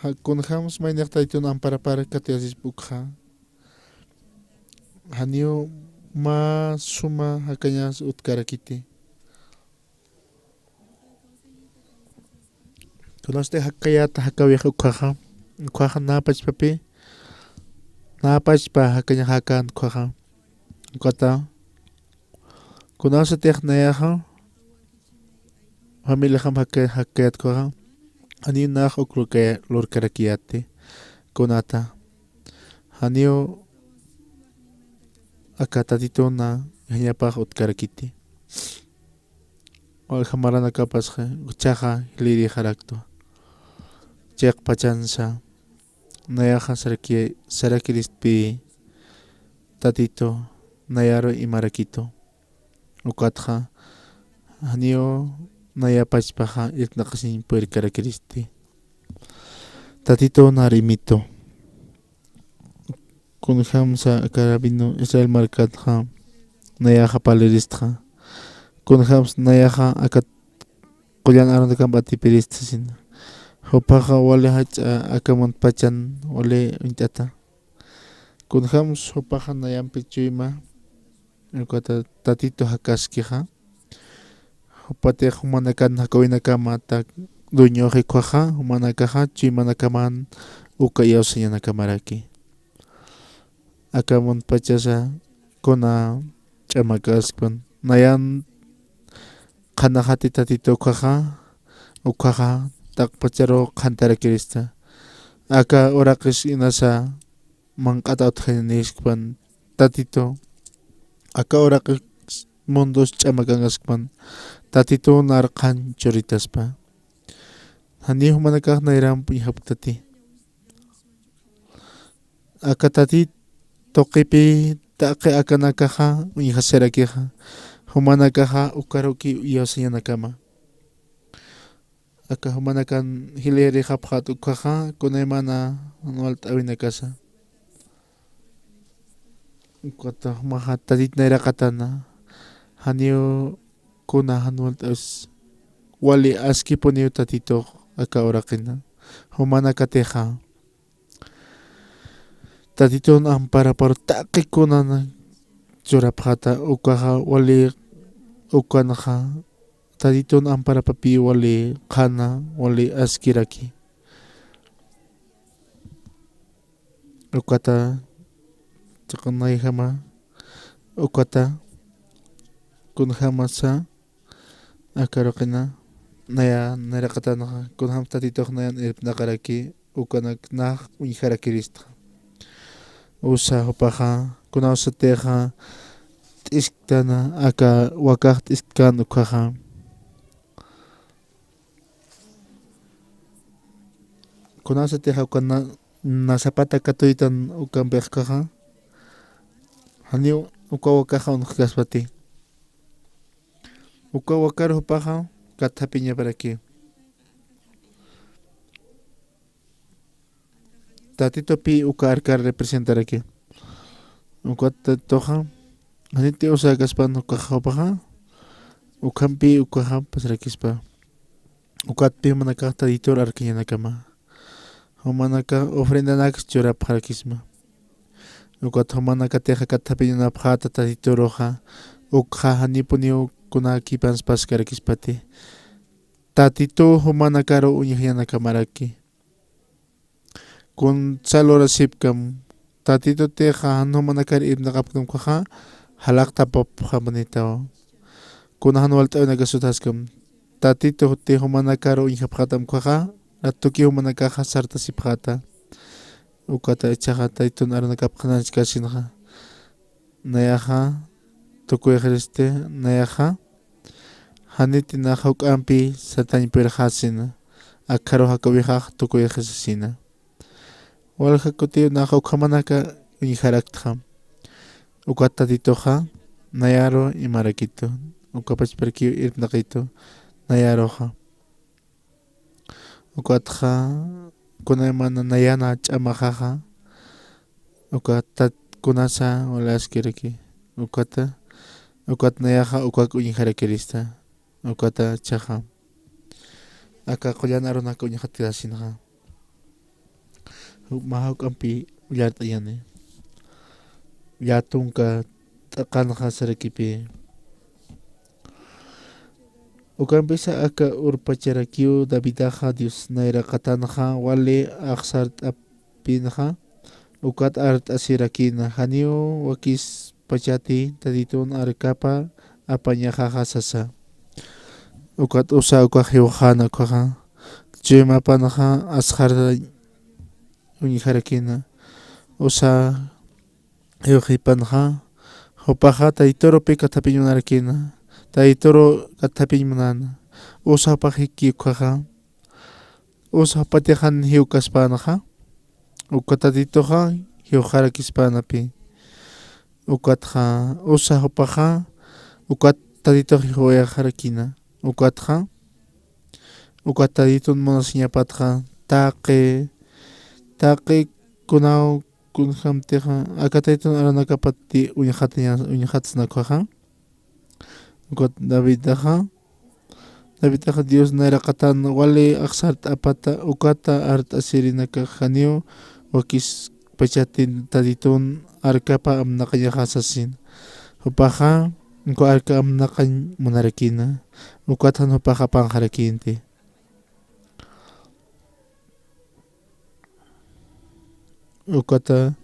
ja-, kunjams maynix Tatitun amparapar katuyasispa ukkhaxa. Janiw mä suma jakañas utkarakiti. Kunasti jakayat jakawix ukkhaxa, ukkhaxa nä pachpapi, nä pachpa jakañaxäkän ukkhaxa. Ukata, kunasatix nayaxa, familiaxam jaka-, jakayät ukkhaxa, janiw nax uk lurka-, lurkarakiyäti, kunata. Janiw aka Tatituna jañapax utkarakiti. Walja maranakapasxa jichhaxa jilïrixaraktwa. Chiqpachansa nayaxa saraki-, sarakiristpï Tatitu nayaru imarakitu. Ukatxa janiw naya pachpaxa irnaqasiñ purkarakiristi. Tatitunar imitu. Kunjamsa aka rabino Israel markatxa nayaxa parliristxa. Kunjamsa nayaxa aka qullan Aaronakamp atipirista sasina. Jupaxa wali jach'a aka muntpachan wali uñt'ata. Kunjamsa jupaxa nayampi chuyma, ukata Tatitu jakaskixa. Jupatix jumanakan jakawinakama tak dueñoxi ukkhaxa, jumanakaxa chuymanakaman uka iyawsañanakamaraki. Aka muntpachasa kuna ch'amakäskpan, nayan qhanaxati Tatitu ukkhaxa, ukkhaxa taqpacharu qhantarakirista. Aka uraqis inasa manq'ata utjañaniskpan Tatitu, aka uraqis mundos ch'amakankaskpan Tatitu nar qhan churitaspa. Janiw jumanakax nayramp uñjapktati. Aka Tatit tuqipï taqi akanakaxa uñjasirakixa, jumanakaxa ukaruki iyawsañanakama. Aka jumanakan jilïrixapxät ukkhaxa, kunaymana jan walt'äwinakasa. Ukata jumaxa Tatit nayraqatana, janiw kuna jan walt'äwis, wali askipuniw Tatitux aka uraqina, jumanakatixa. Tatitun amparaparu taqi kunan churapxäta, ukaxa wali ukanxa, Tatitun amparapapï wali qhana, wali askiraki. Ukata, chiqanayjama, ukata, kunjamasa, aka uraqina, naya, nayraqatanxa, kunjam Tatitux nayan irpnaqaraki, ukanak nax uñjarakiristxa. Usa jupaxa, kunawsatixa, t'isktana, aka wakax t'isktkan ukkhaxa. Kunawsatixa uka na-, na sapata katuytan ukampix ukaxa, janiw uka wakaxa unxkaspati. Uka wakar jupaxa kathapiñaparaki. Tatitupi uka arkar representaraki. Ukat Tatituxa janiti usäkaspan ukaxa jupaxa, ukhampi ukaxa pasarakispa. Ukatpi jumanakax Tatitur arkañanakama, jumanakax ofrendanaks churapxarakisma. Ukat jumanakatixa kathapiñanapxäta Tatituruxa, ukxa janipuniw kunakipansa paskarakispati. Tatituw jumanakaru uñjañanakamaraki. Kunsa lurasipkam, Tatitutixa jan jumanakar irpnaqapktam ukaxa, jalaqtapapxamunitaw. Kuna jan walt'awinaka sutjaskam, Tatituti jumanakar uñjapxätam ukaxa, ratuki jumanakaxa sartasipxäta. Ukata ichhaxa Tatitun arunakap qhanañchkasinxa. Nayaxa tukuyxiristi, nayaxa janiti nax juk'ampi satañpirxasina, akharu jakawixax tukuyxisasina. Walja kutiw nax ukhamanaka uñjaraktxa. Ukat Tatituxa nayaru imarakitu, uka pachparakiw irpnaqitu nayaruxa. Ukatxa kunaymana nayana ch'amaxaxa, ukat kunasa walaskiraki, ukata, ukat nayaxa ukak uñjarakirista, ukata chhaxa. Aka qullan arunak uñjatirasinxa. Mä juk'ampi ullart'añani. Llätunka t'aqanxa sarakipi. Ukampisa aka urpacharakiw Davidaxa Dios nayraqatanxa wali axsart'apinxa, ukat art'asirakïna, janiw wakispachati Tatitun arkapa apañaxaxa sasa. Ukat usa ukax jiwxäna ukaxa, chuymapanxa asxar uñjarakïna, usa jiwxipanxa, jupaxa Tatiturupi kathapiñ munarakïna, Tatituru kathapiñ munäna, usa jupax jikï ukaxa, usa jupatix jan jiwkaspänxa, uka Tatituxa jiwxarakispänapi, ukatxa usa jupaxa, ukat Tatitux jiwayaxarakïna, ukatxa, ukat Tatitun munasiñapatxa, taqi, taqi kunaw kunjämtixa, aka Tatitun arunakapati uñjataña-, uñjatsna ukaxa. Ukat Davidaxa, Davidaxa Dios nayraqatan wali axsart'apata, ukata art'asirinakax janiw wakispachati Tatitun arkapa amnaqañaxa sasin. Jupaxa, uka arka amnaqañ munarakïna, ukat jan jupaxa apanxarakïnti. Ukata,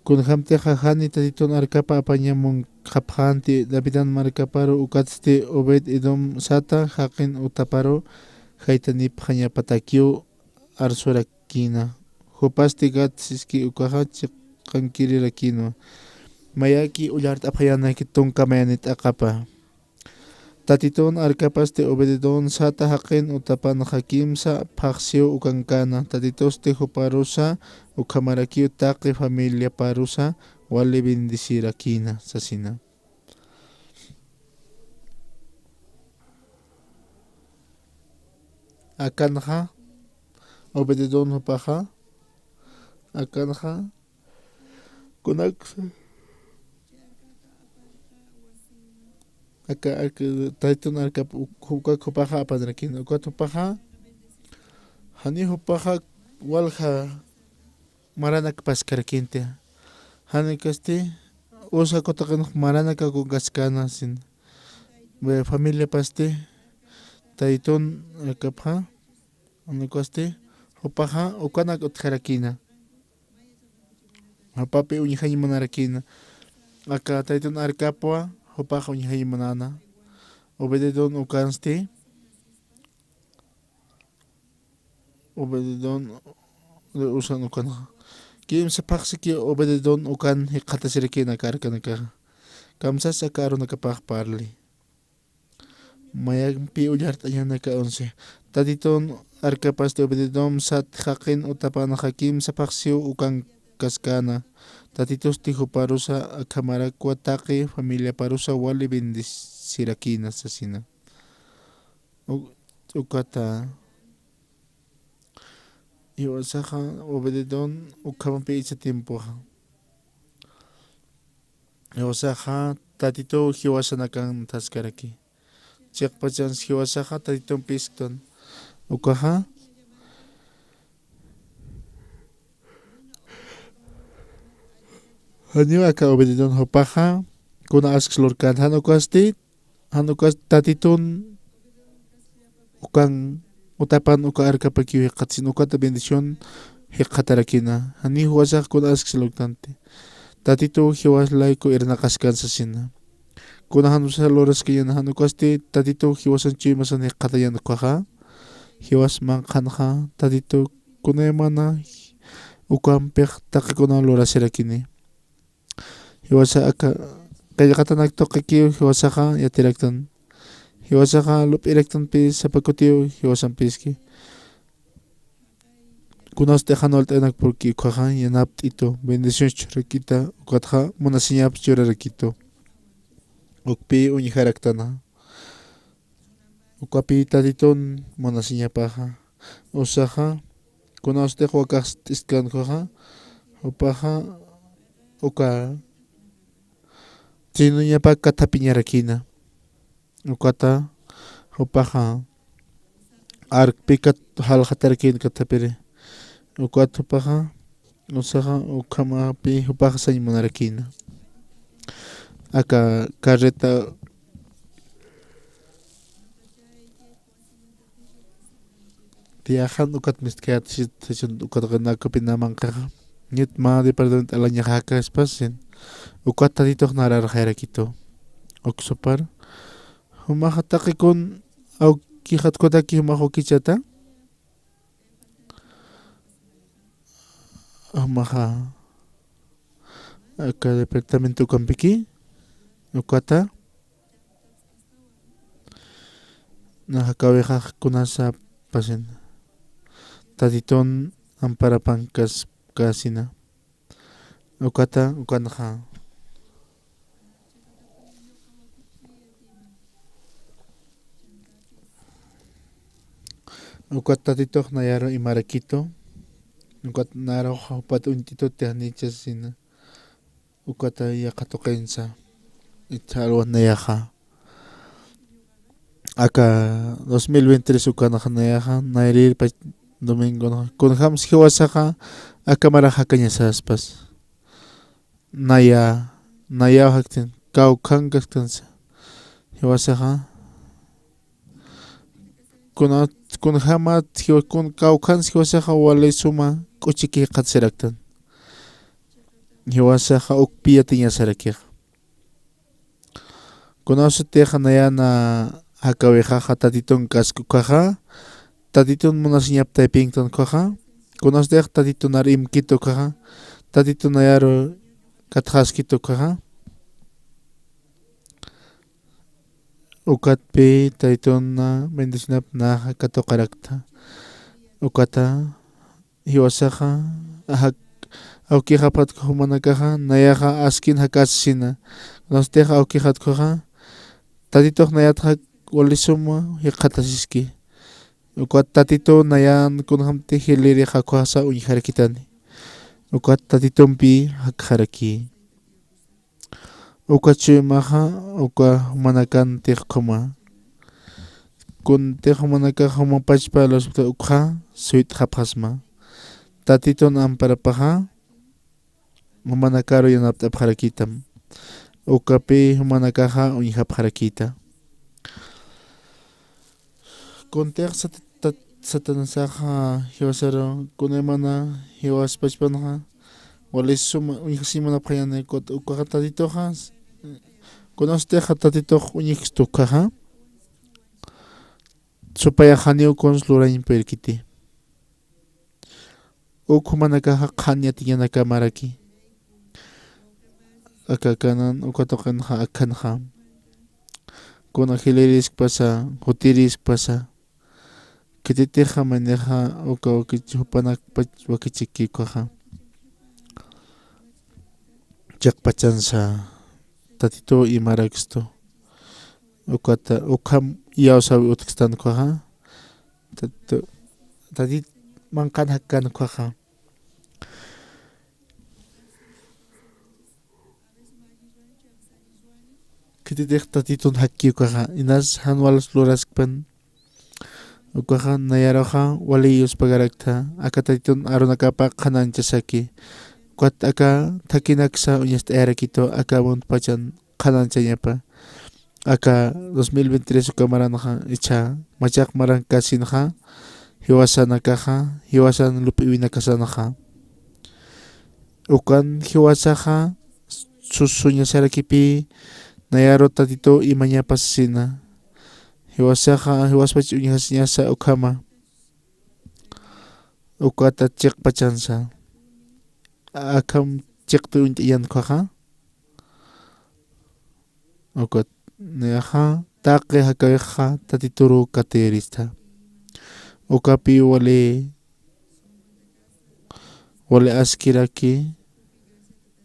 kunjämtixa jani Tatitun arkapa apañamunkapxänti Davidan markaparu, ukatsti Obed-edom sata jaqin utaparu jaytanipxañapatakiw arsurakïna. Jupasti Gat siski ukaxa chiqankirirakïnwa. Mayaki ullart'apxañanaki tunka mayanit t'aqapa. Tatitun arkapasti Obed-edom sata jaqin utapanxa kimsa phaxsiw ukankäna, Tatitusti juparusa ukhamarakiw taqi familiaparusa wali bendecirakïna sasina. Akanxa, Obed-edom jupaxa, akanxa, kunaksa, aka, aka, Tatitun arkap uk-, uka jupaxa apanrakïna, ukat jupaxa, jani jupaxa walja maranak paskarakïnti. Jani ukasti, usa kutaqinx maranaka kunkaskänasina. Familiapasti, Tatitun arkapxa, jani ukasti, jupaxa ukanak utjarakïna. Jupapi uñjañ munarakïna. Aka Tatitun arkapwa, jupax uñjañ munäna. Obed-edom ukansti, Obed-edom de usan ukanxa. Kimsa phaxsiki Obed-edom ukan jikxatasirakïna aka arkanakaxa. Kamsas aka arunakapax parli. Mayampi ullart'añanaka once. Tatitun arkapasti Obededom sat jaqin utapanxa kimsa phaxsiw ukankaskana. Tatitusti juparusa akhamarakwa taqi familiaparusa wali bendecirakina sasina. U-, ukata jiwasaxa Obededom ukhamapi icha tiempoxa. Jiwasaxa Tatituw jiwasanakan thaskaraki. Chiqpachans jiwasaxa Tatitun pisktan. Ukaxa. Janiw aka Obededom jupaxa, kuna asks lurkan, jan ukasti, jan ukasti Tatitun ukan utapan uka arkapakiw jikxatasina, ukata bendición jikxatarakina. Janiw jiwasax kuna asks lurkanti. Tatituw jiwas layku irnaqaskan sasina. Kuna jan usa luraskañäni, jan ukasti Tatituw jiwasan chuymasan jikxatañäni ukaxa. Jiwas manqhanxa, Tatituw kunaymana ukampix taqikunaw lurasirakini. Jiwasa aka qillqatanak tuqikiw jiwasaxa yatiraktan. Jiwasaxa lup'iraktanpï sapa kutiw jiwasampiski. Kunasti jan walt'ayanakpurki ukaxa yanapt'itu, bendición churakita, ukatxa munasiñap churarakitu. Ukpï uñjaraktana. Ukapï Tatitun munasiñapaxa. Usaxa, kunawstix wakax t'istkankuxa, jupaxa, uka, trinoñapa kathapiñarakina. Ukata, jupaxa, arkpi kat-, jalxatarakina kathapiri. Ukat jupaxa, usaxa, ukhamapi, jupaxa sañ munarakina. Aka carreta tiyaxan ukat mistkayat sit, sichun ukat qinakupina manqaxa. Ñit mä departamento alañaxakaspas sin. Ukat Tatitux nararxayarakitu. Uksupar. Jumaxa taqikun awkixatkutaki jumax wakichata. Jumaxa. Aka departamento ukampiki. Ukata. Naxa kawixax kunasa pasin. Tatitun amparapankaskasina. Ukata, ukanxa. Ukat Tatitux nayaru imarakitu. Ukat nayaru jupat uñt'itu tiyanichasina. Ukata yaqha tuqinsa. Itha alwa nayaxa. Aka dos mil veintitrés ukanxa nayaxa, nayrir pach domingo naxa. Kunjams jiwasaxa, aka marax jakañasaspas. Naya, nayaw jaktin, kawkhan kasktansa. Jiwasaxa. Kuna, kunjamat, jiwa-, kun, kawkhans jiwasaxa wali suma k'uchiki jikxatasiraktan. Jiwasaxa ukpi yatiñasarakix. Kunawsatix nayana jakawixaxa Tatitun kask ukaxa, Tatitun munasiñap taypinktan ukaxa, kunawsatix Tatitun nar imkit ukaxa, Tatitun nayaru katxaskit ukaxa. Ukatpi Tatitun na bendicionap naxa katuqarakta. Ukata jiwasaxa, ajak, awkixapxatku jumanakaxa, nayaxa askin jakasisina. Kunawstix awkixatkuxa, Tatitux nayatxa wali suma jikxatasiski. Ukat Tatitu nayan kunjamti jiliri jakxasa uñjarakitani. Ukat Tatitumpi jakxaraki. Uka chuymaxa, uka jumanakantix ukhama. Kuntix jumanakax juma pachpa lurapxta ukxa, suyt'xapxasma. Tatitun amparapaxa, jumanakaru yanapt'apxarakitam. Ukapi jumanakaxa uñjapxarakita. Kuntix sat-, tat-, Satanasaxa jiwasaru, kunaymana jiwas pachpanxa, wali suma uñjasiñ munapxañäni, kut-, ukaxa Tatituxa, kunawstixa Tatitux uñjkstu ukaxa, supayax janiw kuns lurañ purirkiti. Uk jumanakaxa qhan yatiñanakamaraki. Aka kanan uka tuqinxa akhanxa. Kuna jiliriskpasa, jutiriskpasa. Khititixa maynixa uka wakich-, jupanakpach wakichiki ukhaxa. Chiqpachansa, Tatituw imarakstu. Ukata, ukham iyawsäwi utkstan ukhaxa. Tatitu, Tatit manqhan jakkan ukhaxa. Khititix Tatitun jakki ukhaxa, inas jan wals luraskpan. Ukaxa nayaruxa wali yuspagaraktha, aka Tatitun Aaronakapa qhanañchasaki. Ukat aka thakhinaksa uñast'ayarakitu aka muntpachan qhanañchañapa. Aka dos mil veintitrés uka maranxa, ichha machaq marankasinxa, jiwasanakaxa, jiwasan lup'iwinakasanxa. Ukan jiwasaxa susuñasarakipï, nayaru Tatituw imañapa sasina. Jiwasaxa, jiwaspach uñjasiñasa ukhama. Ukata chiqpachansa. Akham chiqpi uñt'añan ukhaxa. Ukat nayaxa, taqi jakäwixa Tatituruw katïrista. Ukapï wali, wali askiraki,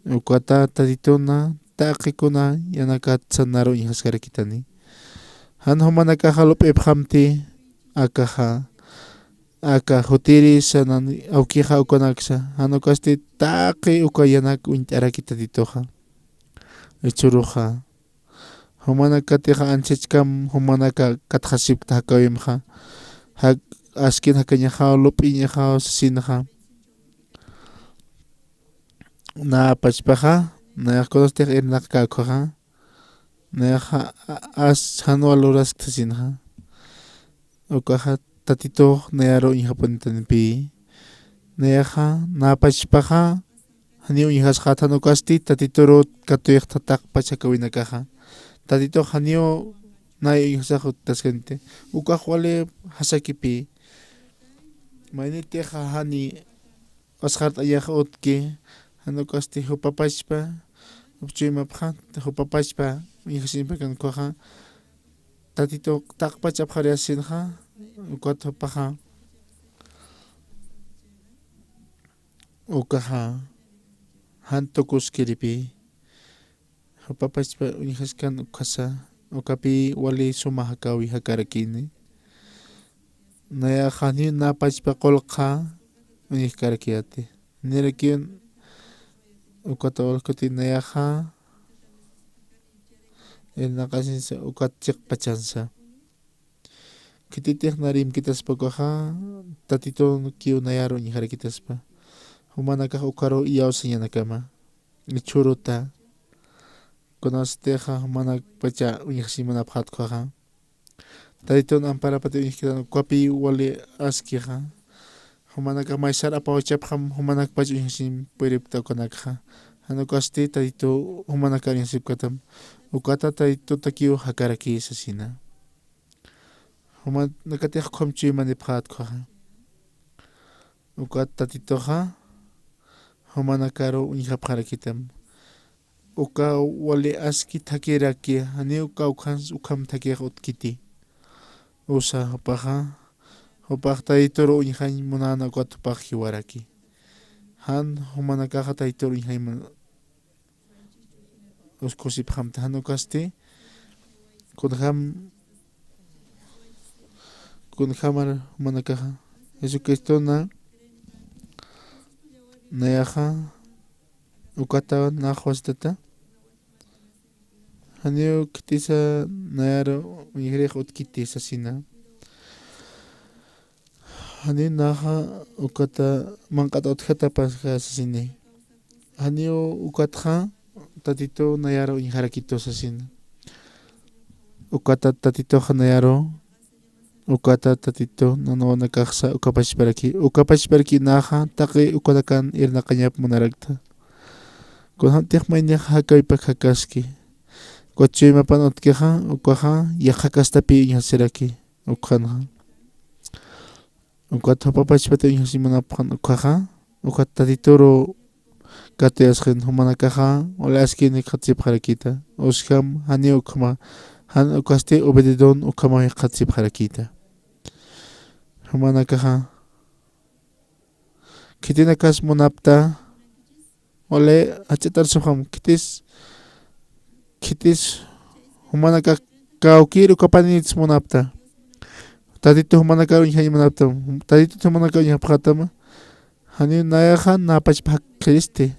ukata Tatituna, taqi kuna yänakatsa naru uñjaskarakitani. Jan jumanakaxa lup'ipxamti, akaxa, aka jutiri sanan awkixa ukanaksa, jan ukasti taqi uka yänak uñt'araki Tatituxa. Jichhüruxa. Jumanakatixa anchhachkam, jumanaka katxasipkta jakäwimxa. Jak, askin jakañaxaw, lup'iñaxaw, sasinxa. Nä pachpaxa, nayax kunastix irnaqkä ukhaxa. Nayaxa, a, as, jan wal luraskta sasinxa. Ukaxa Tatitux nayaru uñjapunitanipi. Nayaxa, nä pachpaxa, janiw uñjasxät jan ukasti Tatituruw katuyxta taqpach jakäwinakaxa. Tatitux janiw nay uñjasax utjtaskaniti. Ukax wali jasakipï. Maynitixa jani asxart'añax utjki, jan ukasti jupa pachpa, jup chuymapxa, jupa pachpa uñjasiñapakan ukhaxa, Tatituw taqpach apxarïyasinxa, ukat jupaxa, ukaxa, jan tukuskiripï. Jupa pachpa uñjaskan ukhasa, ukapï wali suma jakäwi jakarakini. Nayaxa janiw nä pachpa qullqxa uñjkarakiyäti. Nirakiw ukat wal kuti nayaxa irnaqasinsa ukat chiqpachansa. Khititix narimkitaspa ukhaxa, Tatitukiw nayaru uñjarakitaspa. Jumanakax ukharuw iyawsañanakama. Jichhüruta. Kunasatixa jumanakpacha uñjasiñ munapxät ukhaxa. Tatitun amparapati uñjkitan ukapï wali askixa. Jumanakax maysar apawchapxam jumanakpach uñjasiñ puripkta ukanakxa. Jan ukasti Tatituw jumanakar uñjasipkatam. Ukata Tatitutakiw jakaraki sasina. Jumanakatix ukham chuymanipxät ukhaxa. Ukat Tatituxa, jumanakaru uñjapxarakitam. Uka wali aski thakiraki, janiw uka ukham, ukham thakix utkiti. Usa jupaxa, jupax Tatituru uñjañ munäna ukat jupax jiwaraki. Jan jumanakaxa Tatituru uñjañ mun-, uskusipxamta jan ukasti, kunjam, kunjamar jumanakaxa, Jesucristona, nayaxa, ukata nax wasitata, janiw khitisa nayaru uñjirix utkiti sasina. Janiw naxa ukata manq'at utjatapasa sasini. Janiw ukatxa Tatitu nayaru uñjarakitu sasina. Ukata Tatituxa nayaru, ukata Tatitu nanwanakaxsa ukapachparaki, ukapachparaki naxa taqi ukanakan irnaqañap munaraktha. Kunjamtix maynixa jakäwipak jakaski. Ukat chuymapan utjkixa, ukaxa yaqha castapï uñjasiraki. Ukxanxa. Ukat jupa pachpati uñjasiñ munapxan ukhaxa, ukat Tatituru katuyasxin jumanakaxa, wali askini jikxatasipxarakïta. Uskham, janiw ukhama, jan ukasti Obededom ukhama jikxatasipxarakïta. Jumanakaxa khitinakas munapta, wali jach'atarsuxam, khitis, khitis jumanakax kawkïr ukapanïtis munapta. Tatitu jumanakar uñjañ munapta, Tatitut jumanakar uñjapxätama, janiw nayaxa näpachpa jakiristi.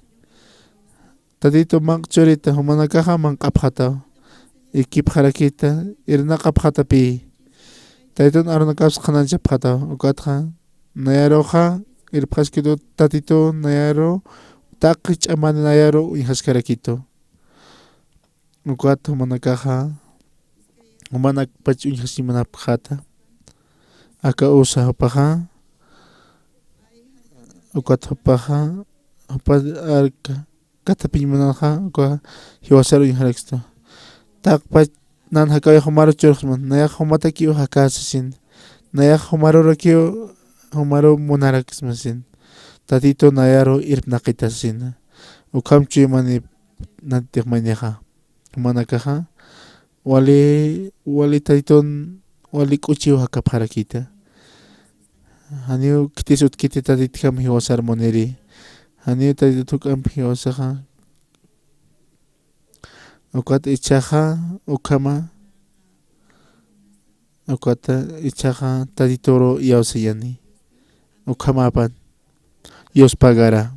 Tatitu manq'churita, jumanakaxa manq'apxätaw, ikipxarakïta, irnaqapxätapï. Tatitun arunakaps qhananchapxätaw, ukatxa nayaruxa irpxaskitu, Tatitu nayaru, taqi ch'amani nayaru uñjaskarakitu. Ukat jumanakaxa, jumanakpach uñjasiñ munapxäta. Aka usa jupaxa, ukat jupaxa, jupa arka, katapiñ munanxa, uka jiwasar uñjarakstu. Taqpach nan jakawix jumaru churxsman, nayax jumatakiw jakä sasin. Nayax jumarurakiw, jumaru munaraksma sasin. Tatitu nayaru irpnaqita sasin. Ukham chuymanïp natitix maynixa. Jumanakaxa, wali, wali Tatitun, wali k'uchiw jakapxarakïta. Janiw khitis utjkiti Tatitjam jiwasar muniri. Janiw Tatitut juk'amp jiwasaxa. Ukat ichhaxa, ukhama, ukat ichhaxa Tatituru iyawsayani. Ukhamäpan. Yuspagarä.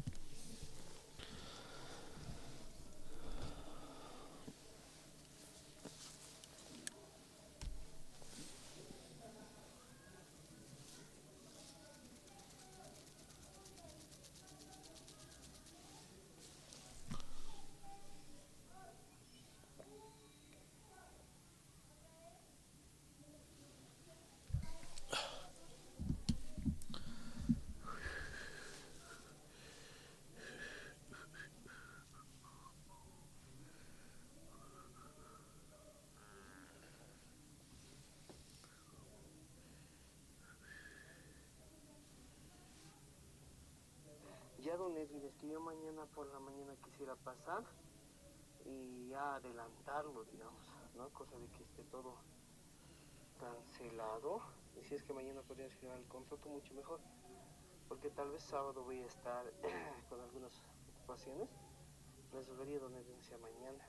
Ya, don Edwin, es que yo mañana por la mañana quisiera pasar y ya adelantarlo, digamos, ¿no? Cosa de que esté todo cancelado. Y si es que mañana podrías firmar el contrato, mucho mejor. Porque tal vez sábado voy a estar con algunas ocupaciones. Me sugería, don Edwin, sea mañana.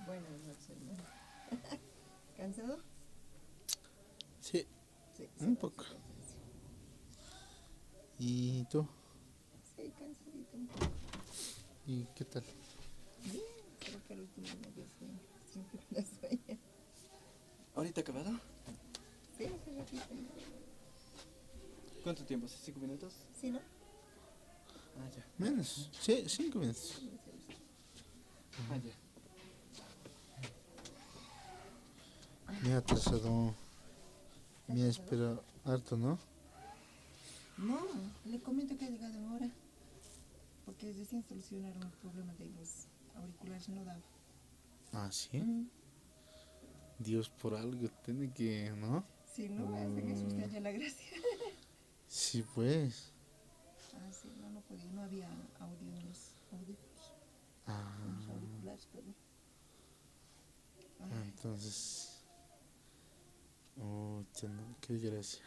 Buenas noches, ¿no? ¿Cansado? Sí, sí, un poco. ¿Y tú? Sí, cansadito un poco. ¿Y qué tal? Bien, creo que el último día que fui, siempre me sueño. ¿Ahorita acabado? Sí, hace ratito. ¿Cuánto tiempo? ¿Hace cinco minutos? Sí, ¿no? Ah, ya. Menos, sí, cinco minutos. Ah, ya. Me ha atrasado. Me ha esperado harto, ¿no? No, le comento que ha llegado en hora. Porque recién solucionaron el problema de los auriculares, no daba. Ah, sí. Mm, Dios por algo tiene que, ¿no? sí, no, hasta que eso usted haya la gracia. Sí, pues. Ah, sí, no, no podía, no había audio en los audífonos, en los Ah, auriculares, perdón. Entonces. Oh, ya no, qué gracia.